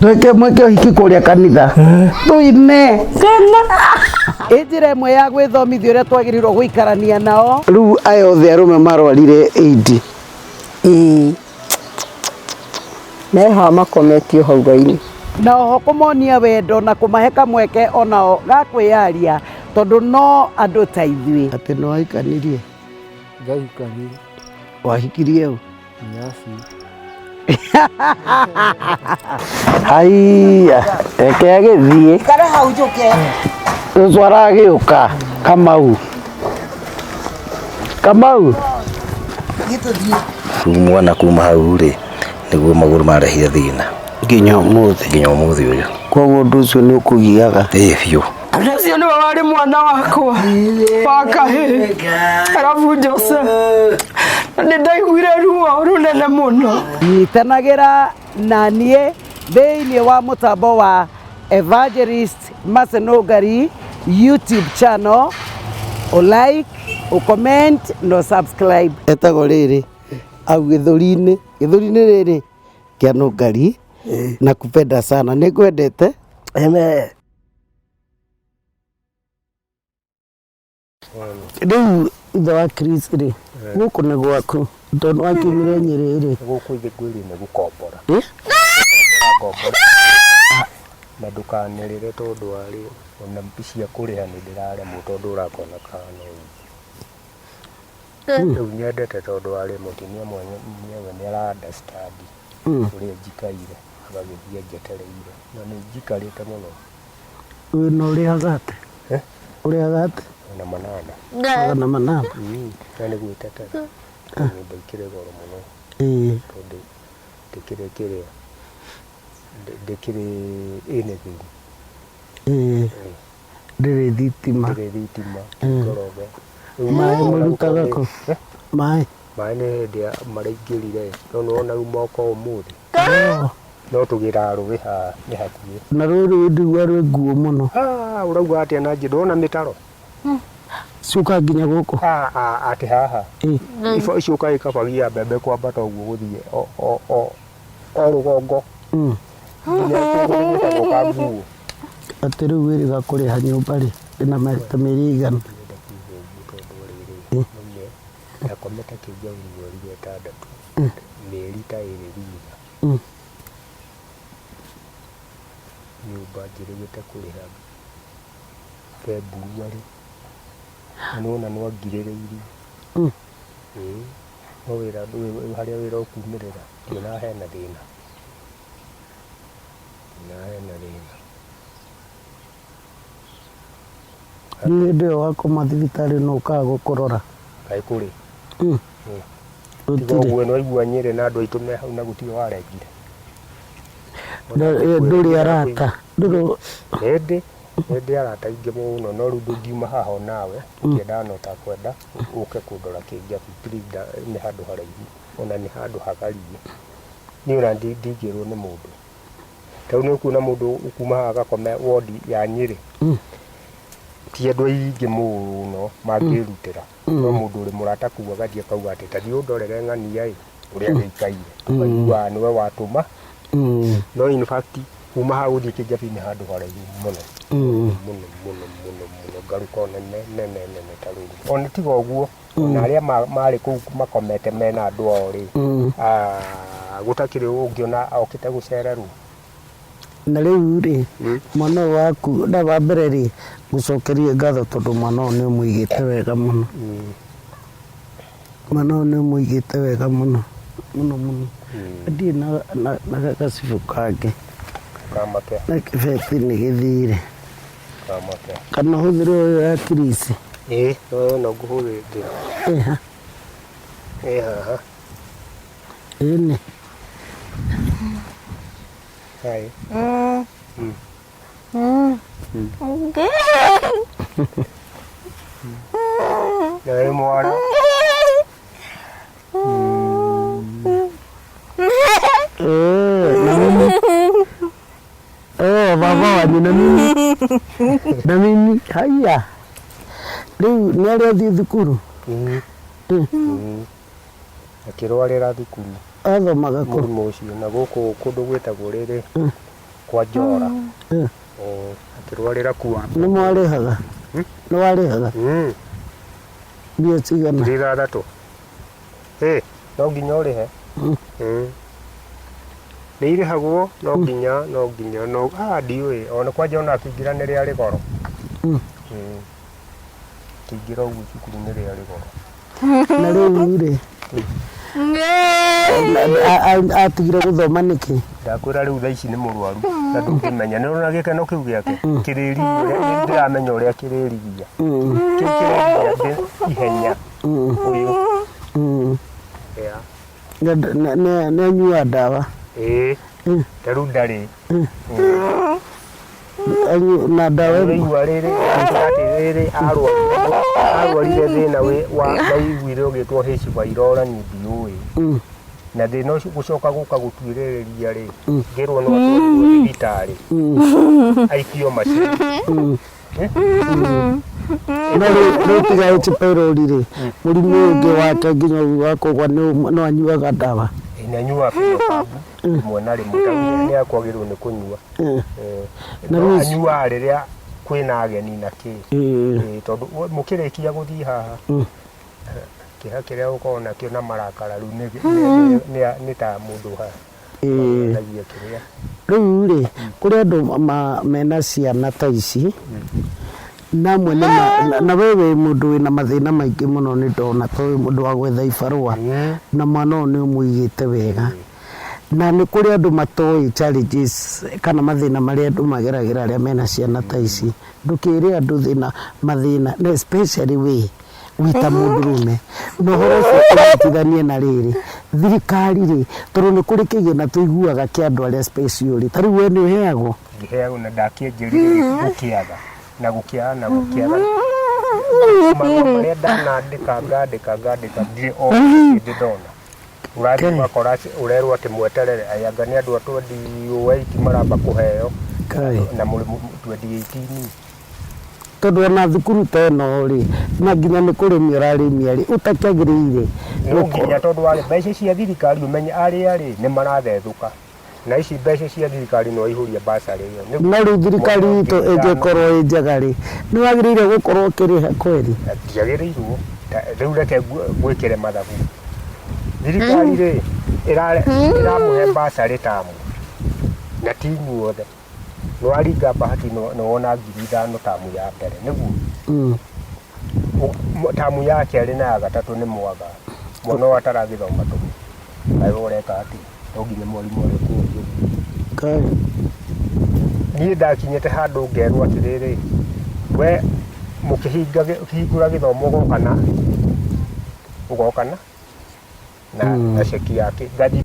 Twĩke mwĩke ũhiki kũrĩa kanitha. Tũine. Ĩ njĩra ĩmwe ya gwĩthomithia ũrĩa twagĩrĩirwo gũikarania nao. Rĩu aya othe arũme marwarire AIDS. Ĩĩ. Meha makometio hau raini. Na oho kũmonia wendo na kũmahe kamweke onao ga kwĩyaria tondũ no andũ ta ithuĩ. Atĩ nĩ wahikanirie? Ndahikanirie. Wahikirie ũ? Nyina acio. Haiya, reke agĩthiĩ. Ikara hau njũke. Cũcũ aragĩũka, Kamau. Kamau. Rĩu mwana kuma hau rĩ, nĩguo magũrũ marehire thĩna. Nginya ũmũthĩ. Nginya ũmũthĩ ũyũ. Koguo ũndũ ũcio nĩ ũkũgiaga? Ĩĩ biũ. Ũcio nĩwe warĩ mwana wakwa wa kahĩĩ, arabu Jose. Nĩ ndaiguire ruo rũnene mũno. Nyitanagĩra na niĩ thĩinĩ wa mũtambo wa Evangelist Mercy Nũngari YouTube channel, o like, o comment na subscribe. Etagwo rĩrĩ au gĩthũri-inĩ, gĩthũri-inĩ rĩrĩ kĩa Nũngari, na kupenda sana, nĩ ngwendete. Amen. Rĩu ithe wa Chris rĩ, gũkũ nĩ gwaku tondũ wakiumire Nyĩrĩ rĩ. Gũkũ ithe ngwĩrire nĩ gũkombora. Ngombora. Na ndũkanĩrĩre tondũ warĩ ona cia kũrĩha nĩ ndĩraremwo tondũ ũrakona kahana ũguo. Rĩu nyendete tondũ warĩ mũtumia mwenyewe nĩ ara understand ũrĩa njikaire, agagĩthiĩ njetereire. Na nĩ njikarĩte mũno. Wĩna ũrĩhaga atĩa? Ũrĩhaga atĩa? Magana manana. Magana manana? Na nĩ gwĩtetera. Nyũmba ikĩrĩ goro mũno. Tondũ ndĩkĩrĩ kĩrĩa, ndĩkĩrĩ anything. Ndĩrĩ thitima. Ndĩrĩ thitima, ngoroge. Maĩ mũrutaga kũ? Maĩ? Maĩ nĩ hĩndĩ ya maraingĩrire, no nĩ wona rĩu moka ũmũthĩ. No tũgĩraga rũĩ haha nĩ hakuhĩ. Na rũĩ rũu ndigua rwĩ nguo mũno. Ũrauga atĩa na njĩ ndwona mĩtaro? Ciũkaga nginya gũkũ? Atĩ haha. Ibo ciũkaga ikabagia mbembe kwambata ũguo gũthiĩ o rũgongo. Nginya kũndũ gwĩtagwo Kanguo. Atĩ rĩu wĩrĩga kũrĩha nyũmba rĩ, ĩna maita mĩeri ĩigana? Ndakomete kĩnjaũ mĩeri ĩtandatũ, mĩeri ta ĩrĩ thutha. Nyũmba njĩrĩgĩte kũrĩha February. Na nĩwona nĩwangirĩrĩirie. No wĩra harĩa wĩra ũkumĩrĩra, ndionaga hena thĩna. Ndionaga hena thĩna. Nĩ hĩndĩ ĩyo wakoma thibitarĩ nũ ũkaga gũkũrora? Kaĩ kũrĩ? Tiga Gũtirĩ. ũguo nĩwaigua Nyĩrĩ na andũ aitũ me hau na gũtirĩ warengire. Ndũrĩ arata? Ndũrĩ? Nĩndĩ nĩndĩ arata aingĩ mũno, no rĩu ndũngiuma haha onawe ũkĩendaga na ũtakwenda ũke kũndora Kĩnjabi, please, nĩ handũ haraihu ona nĩ handũ hagarie. Niĩ ona ndingĩrwo nĩ mũndũ. Ta rĩu nĩ ũkuona mũndũ ũkuma haha agakome wondi ya Nyĩrĩ. Ti andũ aingĩ mũno mangĩrutĩra. No mũndũ ũrĩ mũrata kũu agathiĩ akauga atĩ ta thiĩ ũndorere ng'ania ĩ ũrĩa gĩikaire. Ũkaiguaga nĩwe watũma. No in fact kuma haha gũthiĩ Kĩnjabi nĩ handũ haraihu mũno. Mũno mũno mũno mũno, ngaruka nene nene nene ta rũru. Ona tiga ũguo, ona arĩa marĩ kũu makomete mena andũ ao rĩ, gũtakĩrĩ ũngĩona okĩte gũcererwo. Na rĩu rĩ, mwana ũyũ waku, na wa mbere rĩ, ngũcokerie ngatho tondũ mwana ũyũ nĩ ũmũigĩte wega mũno. Mwana ũyũ nĩ ũmũigĩte wega mũno mũno mũno. Ndirĩ na gacibũ kangĩ. Kamake. Na kĩbeti nĩ gĩthire. Kamake. Kana ũhũthĩre ũyũ ya kirisi? Ĩĩ, no no ngũhũthĩre. Ĩha. Ĩ haha. Ĩni. Hai. Nĩ mwana. Na mimi. Baba wanyu na mimi. Na mimi haya. Rĩu nĩ arĩa athiĩ thukuru? Akĩrwarĩra thukuru. Athomaga kũ? Mũrimũ ũcio na gũkũ kũndũ gwĩtagwo rĩrĩ kwa Njora. Akĩrwarĩra kuo. Nĩ mwarĩhaga? Nĩ warĩhaga? Mbia cigana? 6,000. No nginya ũrĩhe. Nĩ irĩhagwo no nginya no nginya no ndiũĩ ona kwanja ona akĩingĩra nĩ rĩarĩ goro. Akĩingĩra ũguo cukuru nĩ rĩarĩ goro. Na rĩu rĩ, atigire gũthoma nĩkĩ? Ndakwĩra rĩu thaa ici nĩ mũrwaru na ndũngĩmenya. Nĩ ũrona gĩkeno kĩu gĩake kĩrĩrigia, nĩ ndĩramenya ũrĩa kĩrĩrigia. Kĩu kĩrĩrigia ihenya ũyũ. Yeah. Nĩ anyuaga ndawa? Ĩĩ. Ta rĩu ndarĩ. Na ndawa ĩmwe? Ũraigua rĩrĩ atĩrĩrĩ arwarire thĩna wa maiguire ũgĩtwo H pylori niĩ ndiũĩ. Na thĩna ũcio gũcoka gũka gũtuĩrĩrĩria rĩ, ngĩrwo no atwarirwo thibitarĩ. Aikio macini. No rĩu tiga H pylori rĩ, mũrimũ ũyũ ũngĩ wake nginya ũyũ wa kũgwa no anyuaga ndawa? Nĩ anyuaga Phenobarb rĩmwe na rĩmwe, ta rĩu nĩ akwagĩrĩirwo nĩ kũnyua. Na No rĩu anyuaga rĩrĩa kwĩna ageni na kĩ. Tondũ mũkĩrĩkia gũthiĩ haha, kĩeha kĩrĩa ũkoragwo nakĩo na marakara rĩu nĩ ta mũndũ haha. Kĩrĩa. Rĩu rĩ, kũrĩ andũ mena ciana ta ici, na amwe nĩ na we wĩ mũndũ wĩna mathĩna maingĩ mũno nĩ ndona, to wĩ mũndũ wa gwetha ibarũa, na mwana ũyũ nĩ ũmũigĩte wega. Na nĩ kũrĩ andũ matoĩ challenges kana mathĩna marĩa andũ mageragĩra arĩa mena ciana ta ici. Ndũkĩre andũ thĩna mathĩna, na especially we wĩ ta mũndũrũme. Na ũhoro ũcio ũnyitithanie na rĩrĩ, thirikari rĩ, tondũ nĩ kũrĩ kĩgĩna tũiguaga kĩa andũ arĩa special rĩ, ta rĩu we nĩ ũheagwo? Ngĩheagwo na ndakĩanjĩrĩire gũkĩaga na gũkĩaga na gũkĩaga. Marũa marĩa ndanandĩka ngandĩka ngandĩka ndirĩ o hĩndĩ ndona. Ũrathiĩ ũgakora ũrerwo atĩ mweterere, anga nĩ andũ a 28 maramba kũheo na mũrĩ 2018. Tondũ ona thukuru ta ĩno rĩ, na nginya nĩ kũrĩmia ũrarĩmia rĩ, ũtakĩagĩrĩire. No nginya tondũ warĩ mbeca cia thirikari ũmenye arĩa rĩ nĩ marathethũka. Na ici mbeca cia thirikari no ihũrie basarĩ ĩyo. Na rĩu thirikari itũ ĩngĩkorwo ĩ njega rĩ, nĩ wagĩrĩire gũkorwo ũkĩrĩha kweri? Ndiagĩrĩirwo. Rĩu reke ngwĩkĩre mathabu. Thirikari rĩ, ĩramũhe basarĩ tamu na ti inyuothe. Nĩ waringa bahati nĩ wona 5,000 tamu ya mbere, nĩguo? Tamu ya kerĩ na ya gatatũ nĩ mwaga. Mwana ũyũ ataragĩthoma tũhũ. Kaĩ we ũreka atĩa? No nginya mwarimũ arĩkwo ũguo. Niĩ ndakinyĩte handũ ngerwo atĩrĩrĩ, we Mũkĩhinga hingũra gĩthomo ũgoka na ũgoka na na na ceki yake ngathi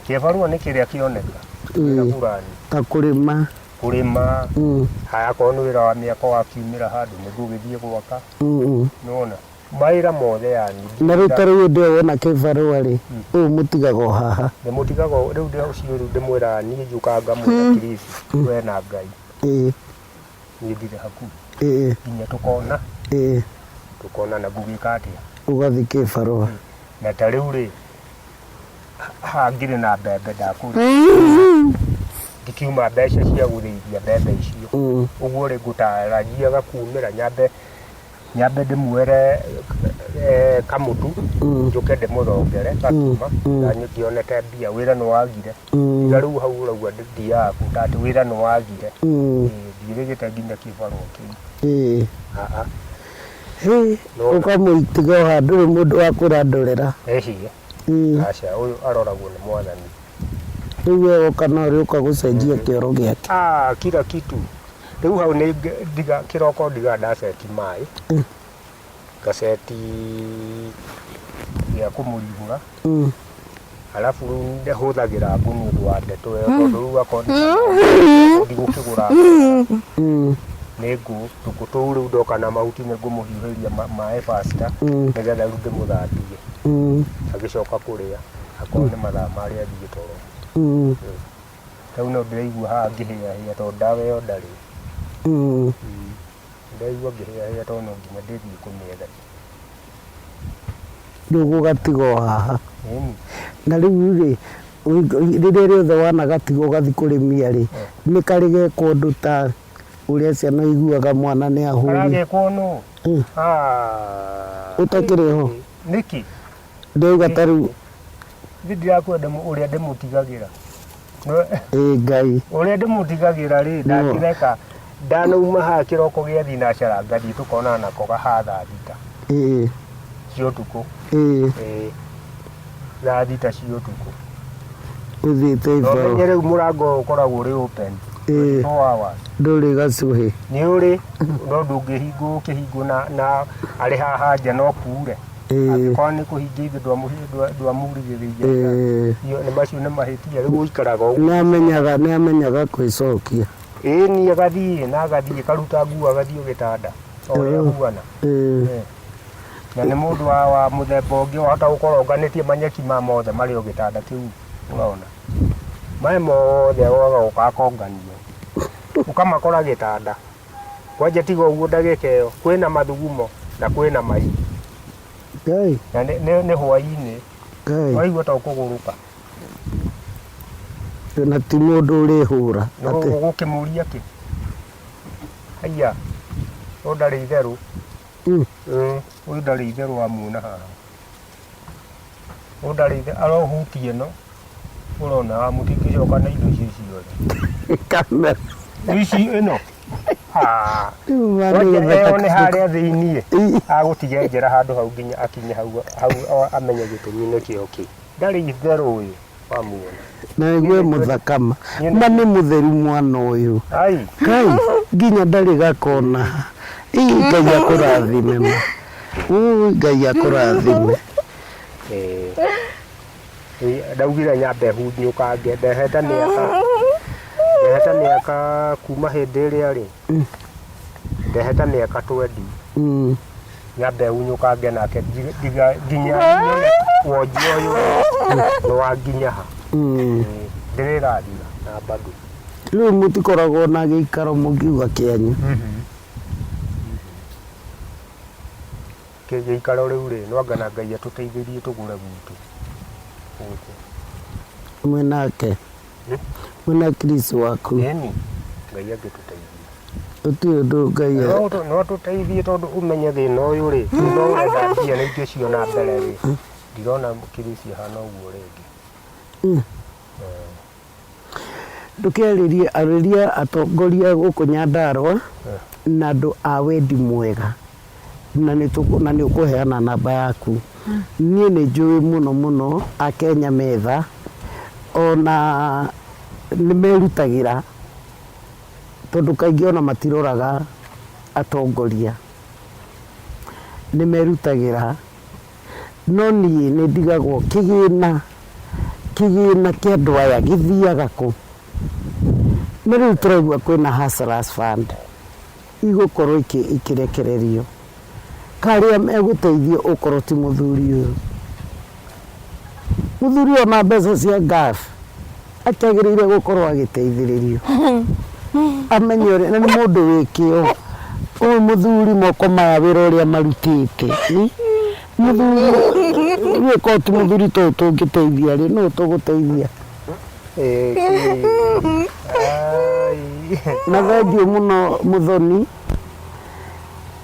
kĩbarũa nĩ kĩrĩa kĩoneka wĩra fulani. Ta kũrĩma. Kũrĩma. Haya, akorwo nĩ wĩra wa mĩako wakiumĩra handũ nĩngũgĩthiĩ gwaka. Nĩwona mawĩra mothe yani. Na rĩu ta rĩu hĩndĩ ĩyo wona kĩbarũa rĩ, ũyũ mũtigaga o haha? Ndĩmũtigaga rĩu ũcio rĩu ndĩmwĩraga niĩ njũkaga ngamwĩra Kirisi we na Ngai. Niĩ ndirĩ hakuhĩ. Nginya tũkona. Tũkonana ngũgĩka atĩa. Ũgathiĩ kĩbarũa. Na ta rĩu rĩ haha ngĩrĩ na mbembe ndakũrĩ ndikiuma mbeca cia gũthĩithia mbembe icio. Ũguo rĩ ngũtarajiaga kumĩra nyambe nyambe ndĩmuere kamũtu njũke ndĩmũthongere gakima na ngĩonete mbia wĩra nĩ wagire. Tiga rĩu hau ũrauga ndithiaga kũ ta atĩ wĩra nĩ wagire. Ndirĩgĩte nginya kĩbarũa kĩu. Aa. Hĩ, ũkamũtiga o handũ rĩ mũndũ wa kwĩra ndorera? Ĩhiĩ. Aca, ũyũ aroragwo nĩ Mwathani. Rĩu we woka no ũrĩũka gũcenjia kĩoro gĩake. Ah, kila kitu. Rĩu hau nĩ ndiga kĩroko ndiga ndaceti maĩ. Ngaceti gĩa kũmũrihũra. Alafu rĩu ndĩhũthagĩra ngũ nĩ ũndũ wa ndeto ĩyo tondũ rĩu akorwo nĩ ndigũkĩgũra nĩ ngũ tũkũ tũu rĩu ndoka na mahuti nĩ ngũmũhiũhĩria maĩ faster nĩgetha rĩu ndĩmũthambie. Agĩcoka kũrĩa akorwo nĩ mathaa marĩa athiĩ toro. Rĩu no ndĩraigua haha ngĩhĩahĩa tondũ ndawa ĩyo ndarĩ. Ndĩraigua ngĩhĩahĩa tondũ no nginya ndĩthiĩ kũmĩetha. Rĩu gũgatiga o haha. Ĩni. Na rĩu rĩ rĩrĩa rĩothe wanagatiga ũgathiĩ kũrĩmia rĩ, nĩ karĩ gekwo ũndũ ta ũrĩa ciana iguaga mwana nĩ ahũri? Aragĩkwo nũ? Ah. Ũtakĩrĩ ho? Nĩkĩ? Ndĩrauga ta rĩu. Niĩ ndirakwenda ũrĩa ndĩmũtigagĩra. Ĩ Ngai. Ũrĩa ndĩmũtigagĩra rĩ ndangĩreka ndanauma haha kĩroko gĩa thinacara ngathiĩ tũkonana nako haha thaa 6 cia ũtukũ. Ĩĩ. Thaa 6 cia ũtukũ. Ũthiĩte No ibarũa. menye rĩu mũrango ũyũ ũkoragwo ũrĩ open 24 hours. Ndũrĩ gacuhĩ. Nĩ ũrĩ no ndũngĩhingwo ũkĩhingwo na arĩ haha nja no kuure. Angĩkorwo nĩ kũhingia ithe ndwamurigĩrĩirie. Nĩ macio nĩ mahĩtia rĩu ũikaraga ũguo. Nĩamenyaga nĩamenyaga kwĩcokia. Ĩĩ niĩ agathiĩ na agathiĩ karuta nguo agathiĩ gĩtanda o ũrĩa huana. Na nĩ mũndũ wa mũthemba ũngĩ wahota gũkorwo onganĩtie manyeki ma mothe marĩ o gĩtanda kĩu ũrona. Maĩ mothe agoka akongania. Ũkamakora gĩtanda. Kwanja tiga ũguo ndagĩka ĩyo kwĩna mathugumo na kwĩna mai. Ngai. Na nĩ hwaĩ-inĩ. Ngai. Waigua ta ũkũgũrũka. Na ti mũndũ ũrĩhũra. Ũgũkĩmũria kĩ? Haiya. Ũyũ ndarĩ itherũ. Ũyũ ndarĩ itherũ wamuona haha. Ũyũ ndarĩ itherũ arohutia ĩno. Ũrona mũtingĩcoka na indo icio ciothe. Kamera. Ici ĩno. Ah. Ĩyo nĩ harĩa thĩiniĩ. Agũtiga njĩra handũ hau nginya akinye hau hau amenye gĩtũmi nĩkĩo kĩ. Ndarĩ itherũ ũyũ wamuona. Na nĩguo mũthaka ma. Ma nĩ mũtheru mwana ũyũ. Ai. Ngai nginya ndarĩ gakona. Ĩ Ngai akũrathime ma. Ũ Ngai akũrathime. Ndaugire nyambe hunyũkange ndehete mĩaka ndehete mĩaka kuma hĩndĩ ĩrĩa rĩ ndehete mĩaka 20 nyambe hunyũkange nake nginya nyone wonji ũyũ nĩ wa nginya ha. Ndĩrĩrathira na bado. Rĩu mũtikoragwo na gĩikaro mũngiuga kĩanyu? Gĩikaro rĩu rĩ no anga na Ngai atũteithĩrie tũgũre gwitũ gũkũ. Mwĩnake? Mwĩna Chris waku? Ĩni, Ngai angĩtũteithia. Gũtirĩ ũndũ Ngai No atũteithie tondũ ũmenye thĩna ũyũ rĩ no ũrenda mbia na ingĩciona mbere rĩ ndirona Chris ahana ũguo rĩngĩ. Ndũkĩarĩrie arĩria atongoria gũkũ Nyandarũa na andũ a wendi mwega na nĩ ũkũheana namba yaku. Niĩ nĩ njũĩ mũno mũno Akenya metha ona nĩ merutagĩra tondũ kaingĩ ona matiroraga Atongoria nĩ merutagĩra, no niĩ nĩ ndigagwo kĩgĩna, kĩgĩna kĩa andũ aya gĩthiaga kũ? Nĩ rĩu tũraigua kwĩna Hustlers Fund igũkorwo ikĩrekererio, karĩa megũteithio okorwo ti mũthuri ũyũ. Mũthuri ũyũ ona mbeca cia Gulf akĩagĩrĩire gũkorwo agĩteithĩrĩrio, amenye ũrĩa, na nĩ mũndũ wĩ kĩo. Ũyũ mũthuri moko maya wĩra ũrĩa marutĩte, mũthuri rĩu korwo ti mũthuri tũyũ tũngĩteithia rĩ, nũ tũgũteithia? Na thengiũ mũno Mũthoni,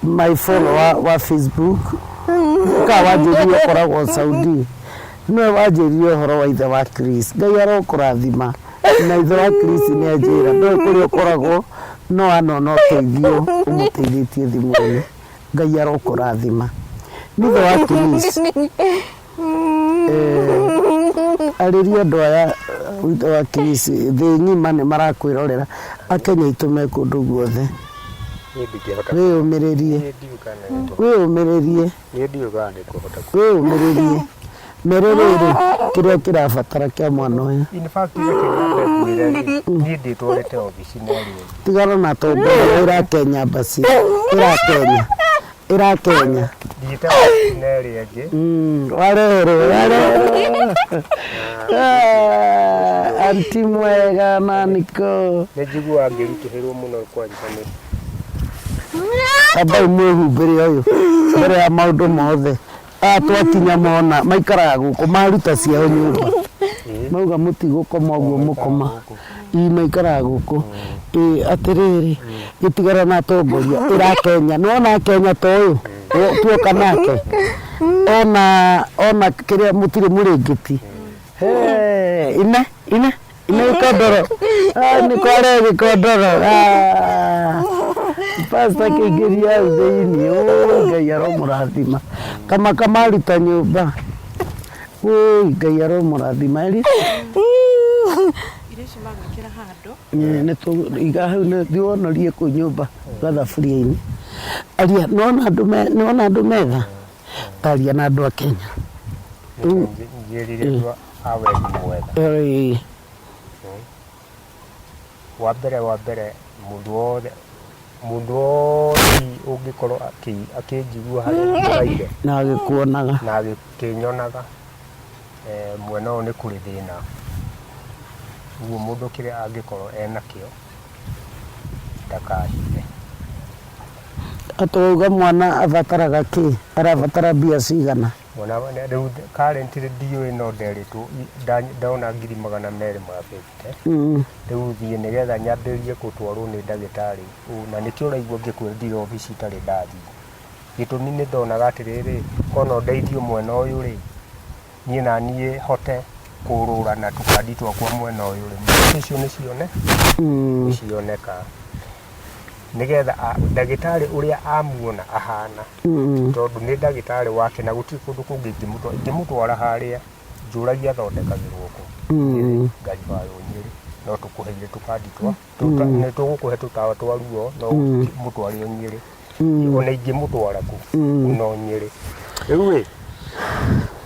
my follower wa Facebook, ka wanjĩrire ũkoragwo Saudi, nĩwe wanjĩrire ũhoro wa ithe wa Chris. Ngai arokũrathima. Na ithe wa Chris nĩ anjĩra ndũĩ kũrĩa ũkoragwo, no anona ũteithio ũmũteithĩtie thimũ-inĩ. Ngai arokũrathima. Nĩ ithe wa Chris. Arĩria andũ aya ithe wa Chris, thĩ ng'ima nĩ marakwĩrorera. Akenya aitũ me kũndũ guothe. Wĩyũmĩrĩrie. Wĩyũmĩrĩrie. Wĩyũmĩrĩrie. Mere rĩrĩ kĩrĩa kĩrabatara kĩa mwana ũyũ. In fact, reke nyambe ngwĩre rĩ, niĩ ndĩtwarĩte obici na ĩrĩa ĩngĩ. Tigana na atongoria, ĩra Kenya basi. Ĩra Kenya. Ĩra Kenya. Thiĩte obici na ĩrĩa ĩngĩ. Wareherwo, wareherwo. Anti mwega na niko. Nĩ njiguaga ngĩritũhĩrwo mũno kwanja nĩ. Ambai mwĩhumbĩre ũyũ mbere ya maũndũ mothe. Aya twakinya mona maikaraga gũkũ maruta ciao nyũmba. Mauga mũtigũkoma ũguo mũkoma. Ii maikaraga gũkũ. Ĩ atĩrĩrĩ, gĩtigara na atongoria ĩra Kenya. Nĩwona Kenya ta ũyũ tuoka nake. Ona ona kĩrĩa mũtirĩ mũrĩngĩti. He, ine ine ine gĩkondoro. Nĩ kware gĩkondoro. Pastor kĩingĩria hau thĩinĩ. Ũĩ Ngai aromũrathima. Kama kamaruta nyũmba. Ũĩ Ngai aromũrathima. Eri. Irio icio magwĩkĩra handũ. Nĩ iga hau thiĩ wonorie kũu nyũmba gathaburia-inĩ. Aria, nĩwona andũ me nĩwona andũ metha? Aria na andũ a Kenya. Njĩrire andũ a wendi mwega. Ĩĩ. Wa mbere mũndũ wothe mũndũ wothe ũngĩkorwo akĩnjigua harĩa njikaire Na agĩkuonaga. Na agĩkĩnyonaga, mwena ũyũ nĩ kũrĩ thĩna. Ũguo mũndũ kĩrĩa angĩkorwo enakĩo ndakahithe. Atĩ wauga mwana abataraga kĩ? Arabatara mbia cigana? Mwana rĩu currently ndiũĩ no nderĩtwo ndona 250,000. Rĩu thiĩ nĩgetha nyambĩrĩrie gũtwarwo nĩ ndagĩtarĩ, na nĩkĩo ũraigua ngĩkwĩra ndirĩ obici itarĩ ndathiĩ. Gĩtũmi nĩ ndonaga atĩrĩrĩ, korwo no ndeithio mwena ũyũ rĩ, niĩ na niĩ hote kũrũra na tũkandi twakwa mwena ũyũ rĩ, mbeca icio nĩ cioneka. Nĩgetha ndagĩtarĩ ũrĩa amuona ahana, tondũ nĩ ndagĩtarĩ wake na gũtirĩ kũndũ kũngĩ ingĩmũtwara, ingĩmũtwara harĩa njũragia athondekagĩrwo kũ. Ngaribayũ Nyĩrĩ, no tũkũheire tũkandi twa, nĩ tũgũkũhe tũtawa twa ruo, no mũtware o Nyĩrĩ. Ona ingĩmũtwara kũ, no Nyĩrĩ. Rĩu ĩ,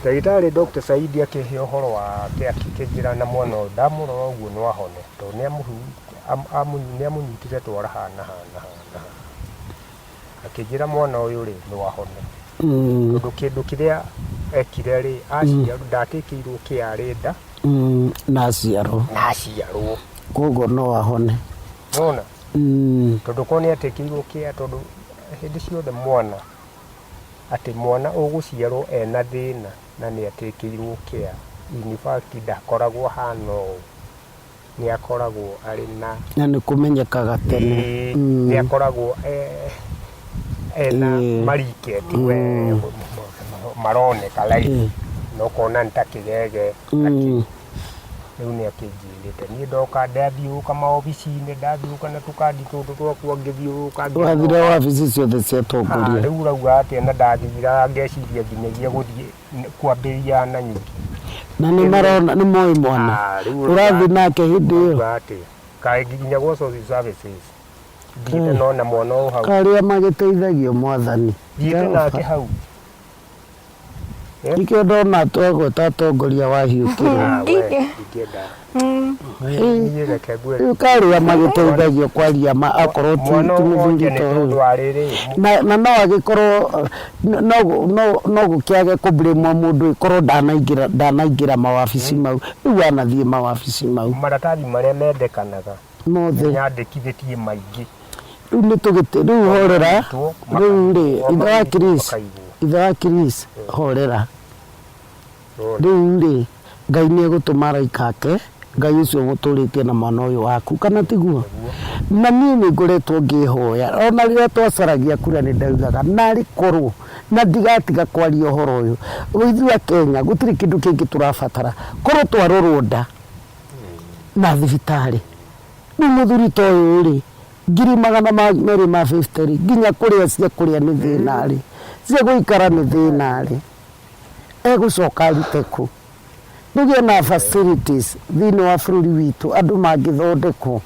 ndagĩtarĩ Dr. Saidi akĩhe ũhoro wake akĩnjĩra na mwana ũyũ ndamũrora ũguo no ahone, tondũ nĩ amũnyitire twara hana hana hana hana. Akĩnjĩra mwana ũyũ rĩ no ahone. Tondũ kĩndũ kĩrĩa ekire rĩ, aciarwo ndatĩkĩirwo kĩarĩ nda. Na aciarwo. Na aciarwo. Koguo no ahone. Nona? Tondũ korwo nĩ atĩkĩirwo kĩa, tondũ hĩndĩ ciothe mwana, atĩ mwana ũgũciarwo ena thĩna na nĩ atĩkĩirwo kĩa, in fact ndakoragwo ahana ũũ. Nĩ akoragwo arĩ na Na nĩ kũmenyekaga tene. Nĩ akoragwo ena mariketi we maroneka like na ũkona nĩ ta kĩgege. Rĩu nĩ akĩnjĩrĩte niĩ ndoka ndathiũrũrũka maobici-inĩ, ndathiũrũrũka na tũkandi tũtũ twakwa ngĩthiũrũrũka ngĩona. Wathire wabici ciothe cia atongoria. Rĩu ũrauga atĩa na ndathira ngeciria nginyagia gũthiĩ kwambĩrĩria na nyingĩ. Na nĩ marona nĩ moĩ mwana. Rĩu Ũrathiĩ nake hĩndĩ ĩyo. Ũrauga atĩa? Kaĩ nginya gwa social services. Thiĩte nona mwana ũyũ hau. Karĩa magĩteithagio mwathani. Thiĩte nake hau. Nikĩo ndona twagweta atongoria wahiũkĩrwo. Ah, we, ndingĩenda. Niĩ reke ngwĩre. Rĩu karĩa magĩteithagio kwaria ma akorwo ti Mwana ti ũyũ mũthuri wonje nĩ ta tondũ ũyũ. wa rĩrĩ. Na no agĩkorwo no gũkĩage kũblame mũndũ ĩkorwo ndanaingĩra mawabici mau. Rĩu anathiĩ mawabici mau. Maratathi marĩa mendekanaga. Mothe. Nyandĩkithĩtie maingĩ. Rĩu nĩ tũgĩte rĩu horera. Rĩu rĩ ithe wa Chris. Ithe wa Chris horera. Rĩu rĩ Ngai nĩ egũtũma araika ake Ngai ũcio ũgũtũrĩtie na mwana ũyũ waku kana tiguo? Na niĩ nĩ ngoretwo ngĩhoya ona rĩrĩa twacaragia kura nĩ ndaugaga narĩ korwo na ndigatiga kwaria ũhoro ũyũ. Ithuĩ a Kenya gũtirĩ kĩndũ kĩngĩ tũrabatara korwo twarorwo nda na thibitarĩ. Rĩu mũthuri ta ũyũ rĩ 250,000 rĩ nginya kũrĩa cia kũrĩa nĩ thĩna rĩ cia gũikara nĩ thĩna rĩ egũcoka arute kũ? Tũgĩe na facilities thĩinĩ wa bũrũri witũ andũ mangĩthondekwo.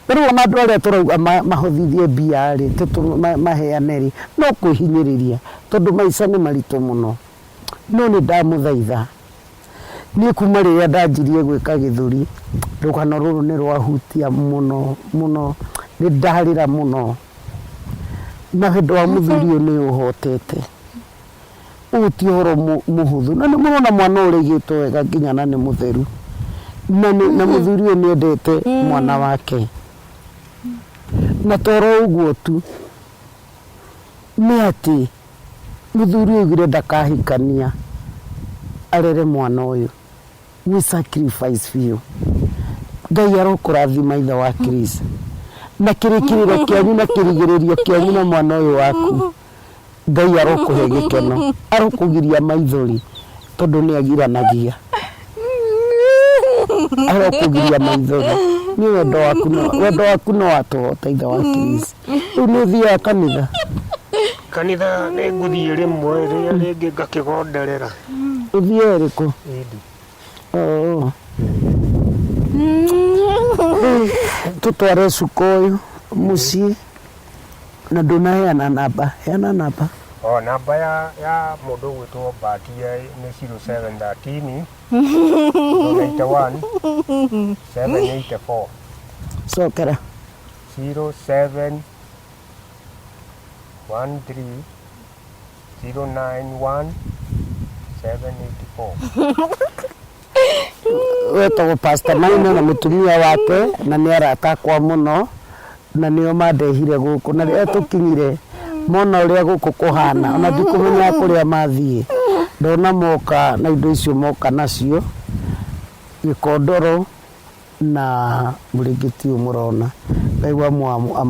Rĩu ona andũ arĩa tũrauga mahothithie mbia rĩ maheane rĩ no kwĩhinyĩrĩria tondũ maica nĩ maritũ mũno. No nĩ ndamũthaitha niĩ kuma rĩrĩa ndanjirie gwĩka gĩthũri rũgano rũrũ nĩ rwahutia mũno mũno nĩ ndarĩra mũno na wendo wa mũthuri ũyũ nĩ ũhotete. Ũyũ ti ũhoro mũhũthũ na nĩ mũrona mwana ũrĩa aigĩtwo wega nginya na nĩ mũtheru na mũthuri ũyũ nĩ endete mwana wake na toro ũguo tu nĩ atĩ mũthuri ũyũ augire ndakahikania arere mwana ũyũ. We sacrifice biũ. Ngai arokũrathima ithe wa Chris na kĩrĩkĩrĩro kĩanyu na kĩrigĩrĩrio kĩanyu na mwana ũyũ waku. Ngai arokũhe gĩkeno arokũgiria maithori tondũ nĩ agiranagia arokũgiria maithori. Nĩ wendo waku no watũhota ithe wa Chris. Rĩu nĩ ũthiaga kanitha? Kanitha nĩ ngũthiĩ rĩmwe rĩrĩa rĩngĩ ngakĩgonderera. Ũthiĩ ĩrĩkũ? Ĩndi. Oh. Tũtware cuka ũyũ mũciĩ na ndũnaheana namba. Heana namba. O namba ya mũndũ ũgwĩtwo Bahati nĩ 0713 081 784. Cokera. 07 13 091 784. Wetagwo Pastor Maina na mũtumia wake na nĩ arata akwa mũno na nĩo mandehire gũkũ na rĩrĩa tũkinyire mona ũrĩa gũkũ kũhana ona ndikũmenya kũrĩa mathiĩ ndona moka na indo icio moka nacio gĩkondoro na mũrĩngĩti ũyũ mũrona. Ngai wa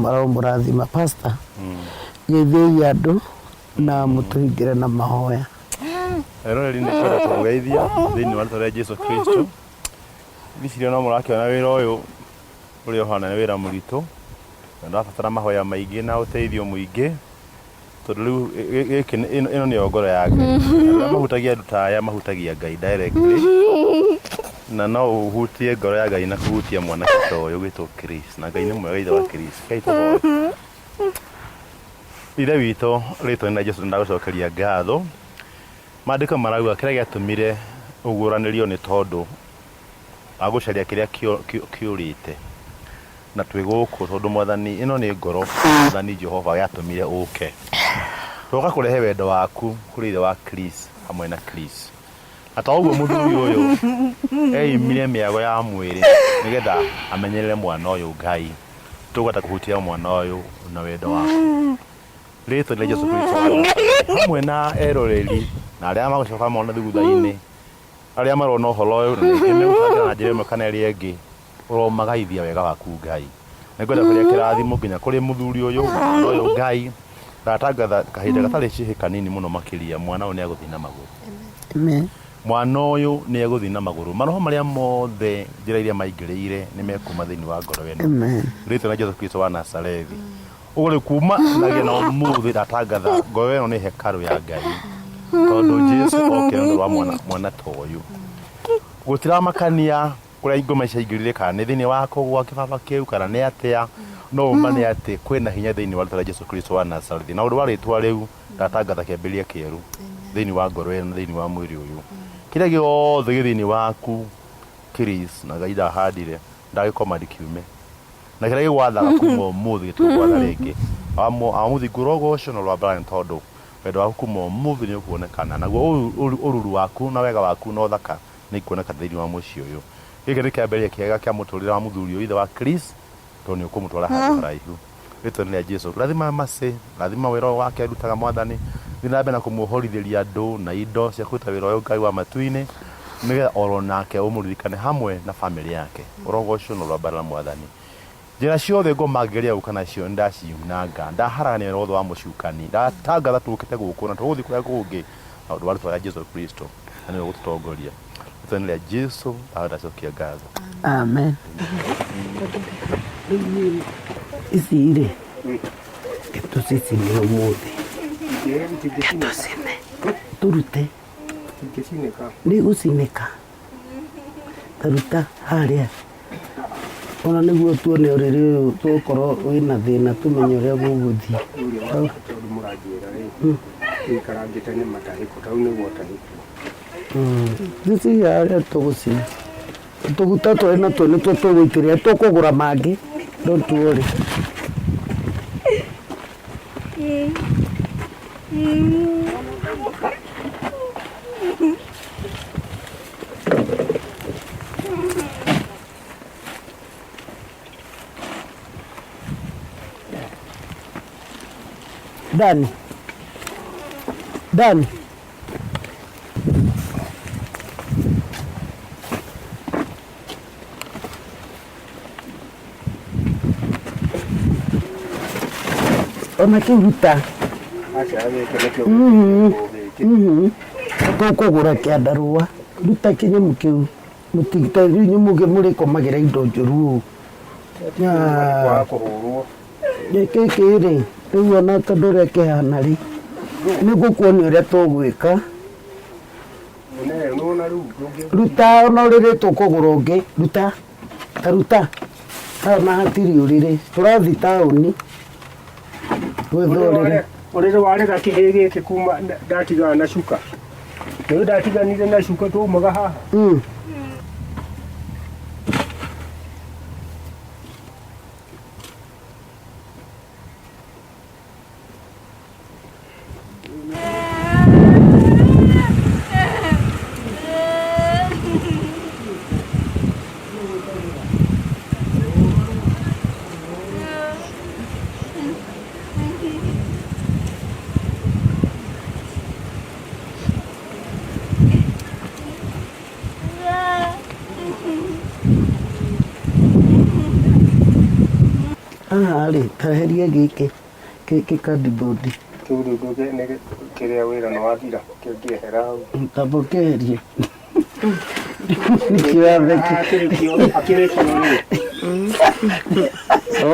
aromũrathima. Pastor, geithiai andũ na mũtũhingĩre na mahoya. Eroreri nĩ kwenda tũmũgeithia thĩinĩ wa rĩtwa rĩa Jesu Kristo. Ngwĩciria no mũrakĩona wĩra ũyũ ũrĩa ũhana nĩ wĩra mũritũ na ndĩrabatara mahoya maingĩ na ũteithio mũingĩ tondũ rĩu gĩkĩ ĩno nĩyo ngoro ya Ngai. Arĩa mahutagia andũ ta aya mahutagia Ngai directly na no ũhutie ngoro ya Ngai na kũhutia mwanake ta ũyũ ũgwĩtwo Chris na Ngai nĩ mwega ithe wa Chris. Ngai tũhoe. Ithe witũ rĩtwa-inĩ rĩa Jesu nĩndagũcokeria ngatho. Maandĩko marauga kĩrĩa gĩatũmire ũguũranĩrio nĩ tondũ wa gũcaria kĩrĩa kĩũrĩte na twĩ gũkũ tondũ mwathani ĩno nĩ ngoro mwathani Jehova yatũmire ũke tũgoka kũrehe wendo waku kũrĩ ithe wa Chris hamwe na Chris na to ũguo mũthuri ũyũ eimire mĩago ya mwĩrĩ nĩgetha amenyerere mwana ũyũ Ngai tũgweta kũhutia mwana ũyũ na wendo waku rĩtwa rĩa Jesu Kristo hamwe na eroreri na arĩa magũcoka mona thutha-inĩ arĩa marona ũhoro ũyũ na rĩngĩ megũcangĩra na njĩra ĩmwe kana ĩrĩa ĩngĩ ũromagaithia wega waku Ngai. Nĩngwenda kũrĩa kĩrathimo nginya kũrĩ mũthuri ũyũ mwana ũyũ Ngai ndatangatha kahinda gatarĩ cĩhĩ kanini mũno makĩria mwana ũyũ nĩegũthiĩ na magũrũ. Amen. Mwana ũyũ nĩegũthiĩ na magũrũ maroho marĩa mothe njĩra iria maingĩrĩire nĩmekuma thĩinĩ wa ngoro ĩno. Amen. Rĩtwa rĩa Jesu Kristo wa Nazarethi. Ũguo rĩu kuma nagia na ũmũthĩ ndatangatha ngoro ĩno nĩ hekarũ ya Ngai tondũ Jesu okire nĩ ũndũ wa mwana ta ũyũ. Gũtiramakania Kũrĩa ngoma ciaingĩrire kana nĩ thĩinĩ wa kũgwa kĩbaba kĩu kana nĩ atĩa, no ũma nĩ atĩ kwĩna hinya thĩinĩ wa rĩtwa rĩa Jesu Kristo wa Nazarethi. Na ũndũ wa rĩtwa rĩu ndatangatha kĩambĩrĩria kĩerũ thĩinĩ wa ngoro ĩno na thĩinĩ wa mwĩrĩ ũyũ. Kĩrĩa gĩothe gĩ thĩinĩ waku Chris na Ngai ndahandire ndagĩkomandi kiume na kĩrĩa gĩgwathaga kuma ũmũthĩ gĩtigũgwatha rĩngĩ. Amũthingu ũrogocwo na rwambara nĩ tondũ wendo waku kuma ũmũthĩ nĩ ũkuonekana naguo ũruru waku na wega waku na ũthaka nĩ ikuoneka thĩinĩ wa mũciĩ ũyũ. Gĩkĩ nĩ kĩambĩrĩria kĩega kĩa mũtũrĩre wa mũthuri ũyũ ithe wa Chris tondũ nĩ ũkũmũtwara handũ haraihu. Rĩtwa-inĩ rĩa Jesu. Rathima Mercy, rathima wĩra ũyũ wake arutaga Mwathani. Thiĩ na mbere na kũmuohorithĩria andũ na indo cia kũruta wĩra ũyũ Ngai wa matu-inĩ nĩgetha oro nake ũmũririkane hamwe na famĩlĩ yake. Ũrogocwo na ũroambarara Mwathani. Njĩra ciothe ngoma angĩgeria gũka nacio nĩndaciunanga, ndaharagania wĩra wothe wa mũcukani, ndatangatha tũkĩte gũkũ na tũgũthiĩ kũrĩa kũngĩ na ũndũ wa rĩtwa rĩa Jesu Kristo, na nĩwe ũgũtũtongoria. Rĩtwa-inĩ rĩa Jesu ndacokia ngatho. Amen. Ici rĩ, tũcicine ũmũthĩ. Tũcine. Tũrute. Nĩ gũcinĩka. Ta ruta harĩa. Ona nĩguo tuone ũrĩrĩ ũyũ tũgũkorwo wĩna thĩna tũmenye ũrĩa gũgũthiĩ. Tondũ mũranjĩra rĩ, wĩikarangĩte nĩ matahĩko, tau nĩguo atahĩkwo. Ngwĩciria harĩa tũgũcina tũguta tũrĩ natuo nĩtuo tũgũitĩrĩria tũkũgũra mangĩ don't worry. Dani. Dani. Ona kĩu ruta. Tũkũgũra kĩandarũa. Ruta kĩnyamũ kĩu. Mũtigita rĩu inyuĩ mũrĩkomagĩra indo njũru ũũ. Gĩkĩ rĩ, rĩu ona tondũ ũrĩa kĩhana rĩ, nĩ ngũkuonia ũrĩa tũgwĩka. Ruta ona ũrĩrĩ tũkũgũra ũngĩ, ruta, ta ruta, haha ona hatirĩ ũrĩrĩ, tũrathiĩ taũni gwetha ũrĩrĩ. Ũrĩrĩ warĩ kĩhĩ gĩkĩ kuma ndatigana na cuka. Nĩ ndatiganire na cuka twaumaga haha. Haha rĩ, ta eheria gĩkĩ gĩkĩ cardboard. Kĩu rĩu kĩrĩa wĩra nĩ wathira kĩngĩehera hau. Tamba ũkĩeherie. Nĩkĩo atheki. Akĩrĩ kĩo rĩ.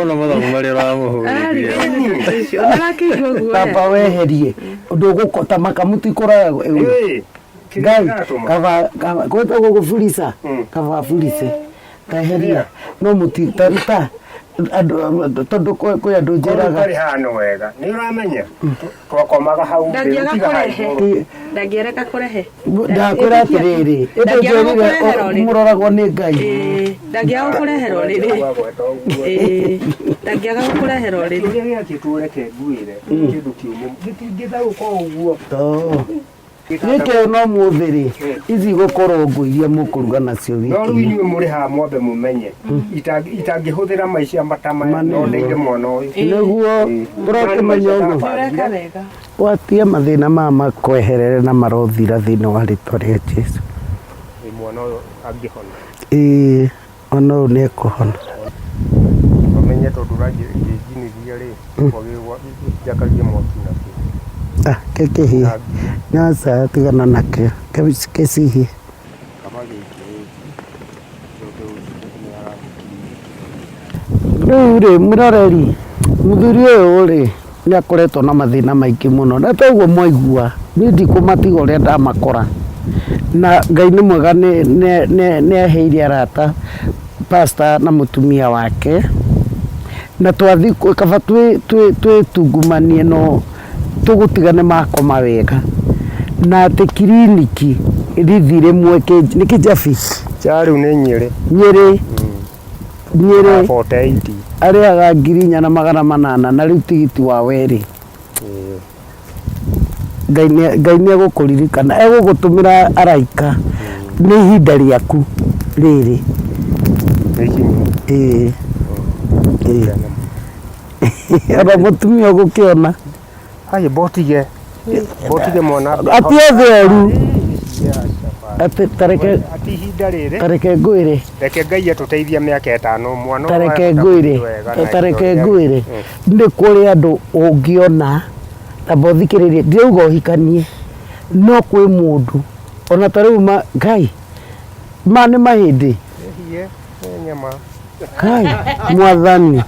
Ona mathabu marĩa ũramũhũrithia. Tamba weherie. Ndũgũkota makamuti kũraya. Ngai, kaba kaba gwĩtagwo gũburica. Kaba burice. Taheria. No mũti ta ruta andũ tondũ kwĩ andũ njĩraga. Karĩ hano wega. Nĩ ũramenya? Twakomaga hau thĩ, Ndangĩaga gũtiga hau kũrehe. igũrũ. Ndangĩarega kũrehe. Ndakwĩra atĩrĩrĩ, ĩndĩ Ndangĩaga njĩrire gũkũrehera ũrĩrĩ. mũroragwo nĩ Ngai. Ndangĩaga gũkũrehera ũrĩrĩ. Ĩĩ, ndangĩaga gũkũrehera ũrĩrĩ. Kĩrĩa gĩakĩtwo reke ngwĩre kĩndũ kĩũmũ gĩtingĩtharũka o ũguo. Gĩkĩ no mũthĩ rĩ, ici igũkorwo ngũ iria mũkũruga nacio No rĩu wiki. inyuĩ mũrĩ haha mwambe mũmenye itangĩhũthĩra maica mata maya no ndeire mwana ũyũ. Nĩguo tũrakĩmenya ũguo. Ũreka wega. Watia mathĩna maya makweherere na marothira thĩinĩ wa rĩtwa rĩa Jesu. Ĩ, Mwana ũyũ angĩhona. Ĩĩ, ona ũyũ nĩ ekũhona. Ũmenye tondũ ũrangĩnjinithia rĩ, wagĩrĩirwo njakagie mwaki nakĩo. Ah, kĩkĩhĩe. Nyaca tigana nakĩo. Kĩcihie. Kaba gĩkĩ tondũ nĩ Rĩu rĩ, mwĩroreri, mũthuri ũyũ rĩ, nĩ akoretwo na mathĩna maingĩ mũno. Na toguo mwaigua, niĩ ndikũmatiga ũrĩa ndamakora. Na Ngai nĩ mwega nĩ aheire arata pastor na mũtumia wake na twathi kaba twĩtungumanie no tũgũtigane makoma wega na atĩ kiriniki rithi rĩmwe nĩ kĩjabi Cha rĩu nĩ Nyĩrĩ. Nyĩrĩ Nyĩrĩ 48. Arĩhaga 4800 na rĩu tigiti wa werĩ. Ngai nĩ egũkũririkana, egũgũtũmĩra araika. Nĩ ihinda rĩaku rĩrĩ. Ĩĩ. Ĩĩ. Ona mũtumia ũgũkĩona. Ai botige. Botige mwana. Ati othe oru. Atĩ tareke Ati ihinda rĩrĩ. Tareke ngwĩre. Reke Ngai atũteithie mĩaka ĩtano mwana. Tareke ngwĩre. Tareke ngwĩre. Nĩ kũrĩ andũ ũngĩona tamba ũthikĩrĩrie ndirauga ũhikanie no kwĩ mũndũ ona ta rĩu ma Ngai ma nĩ mahĩndĩ Nyama. Ngai mwathani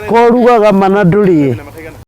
korugaga mana ndũrĩe.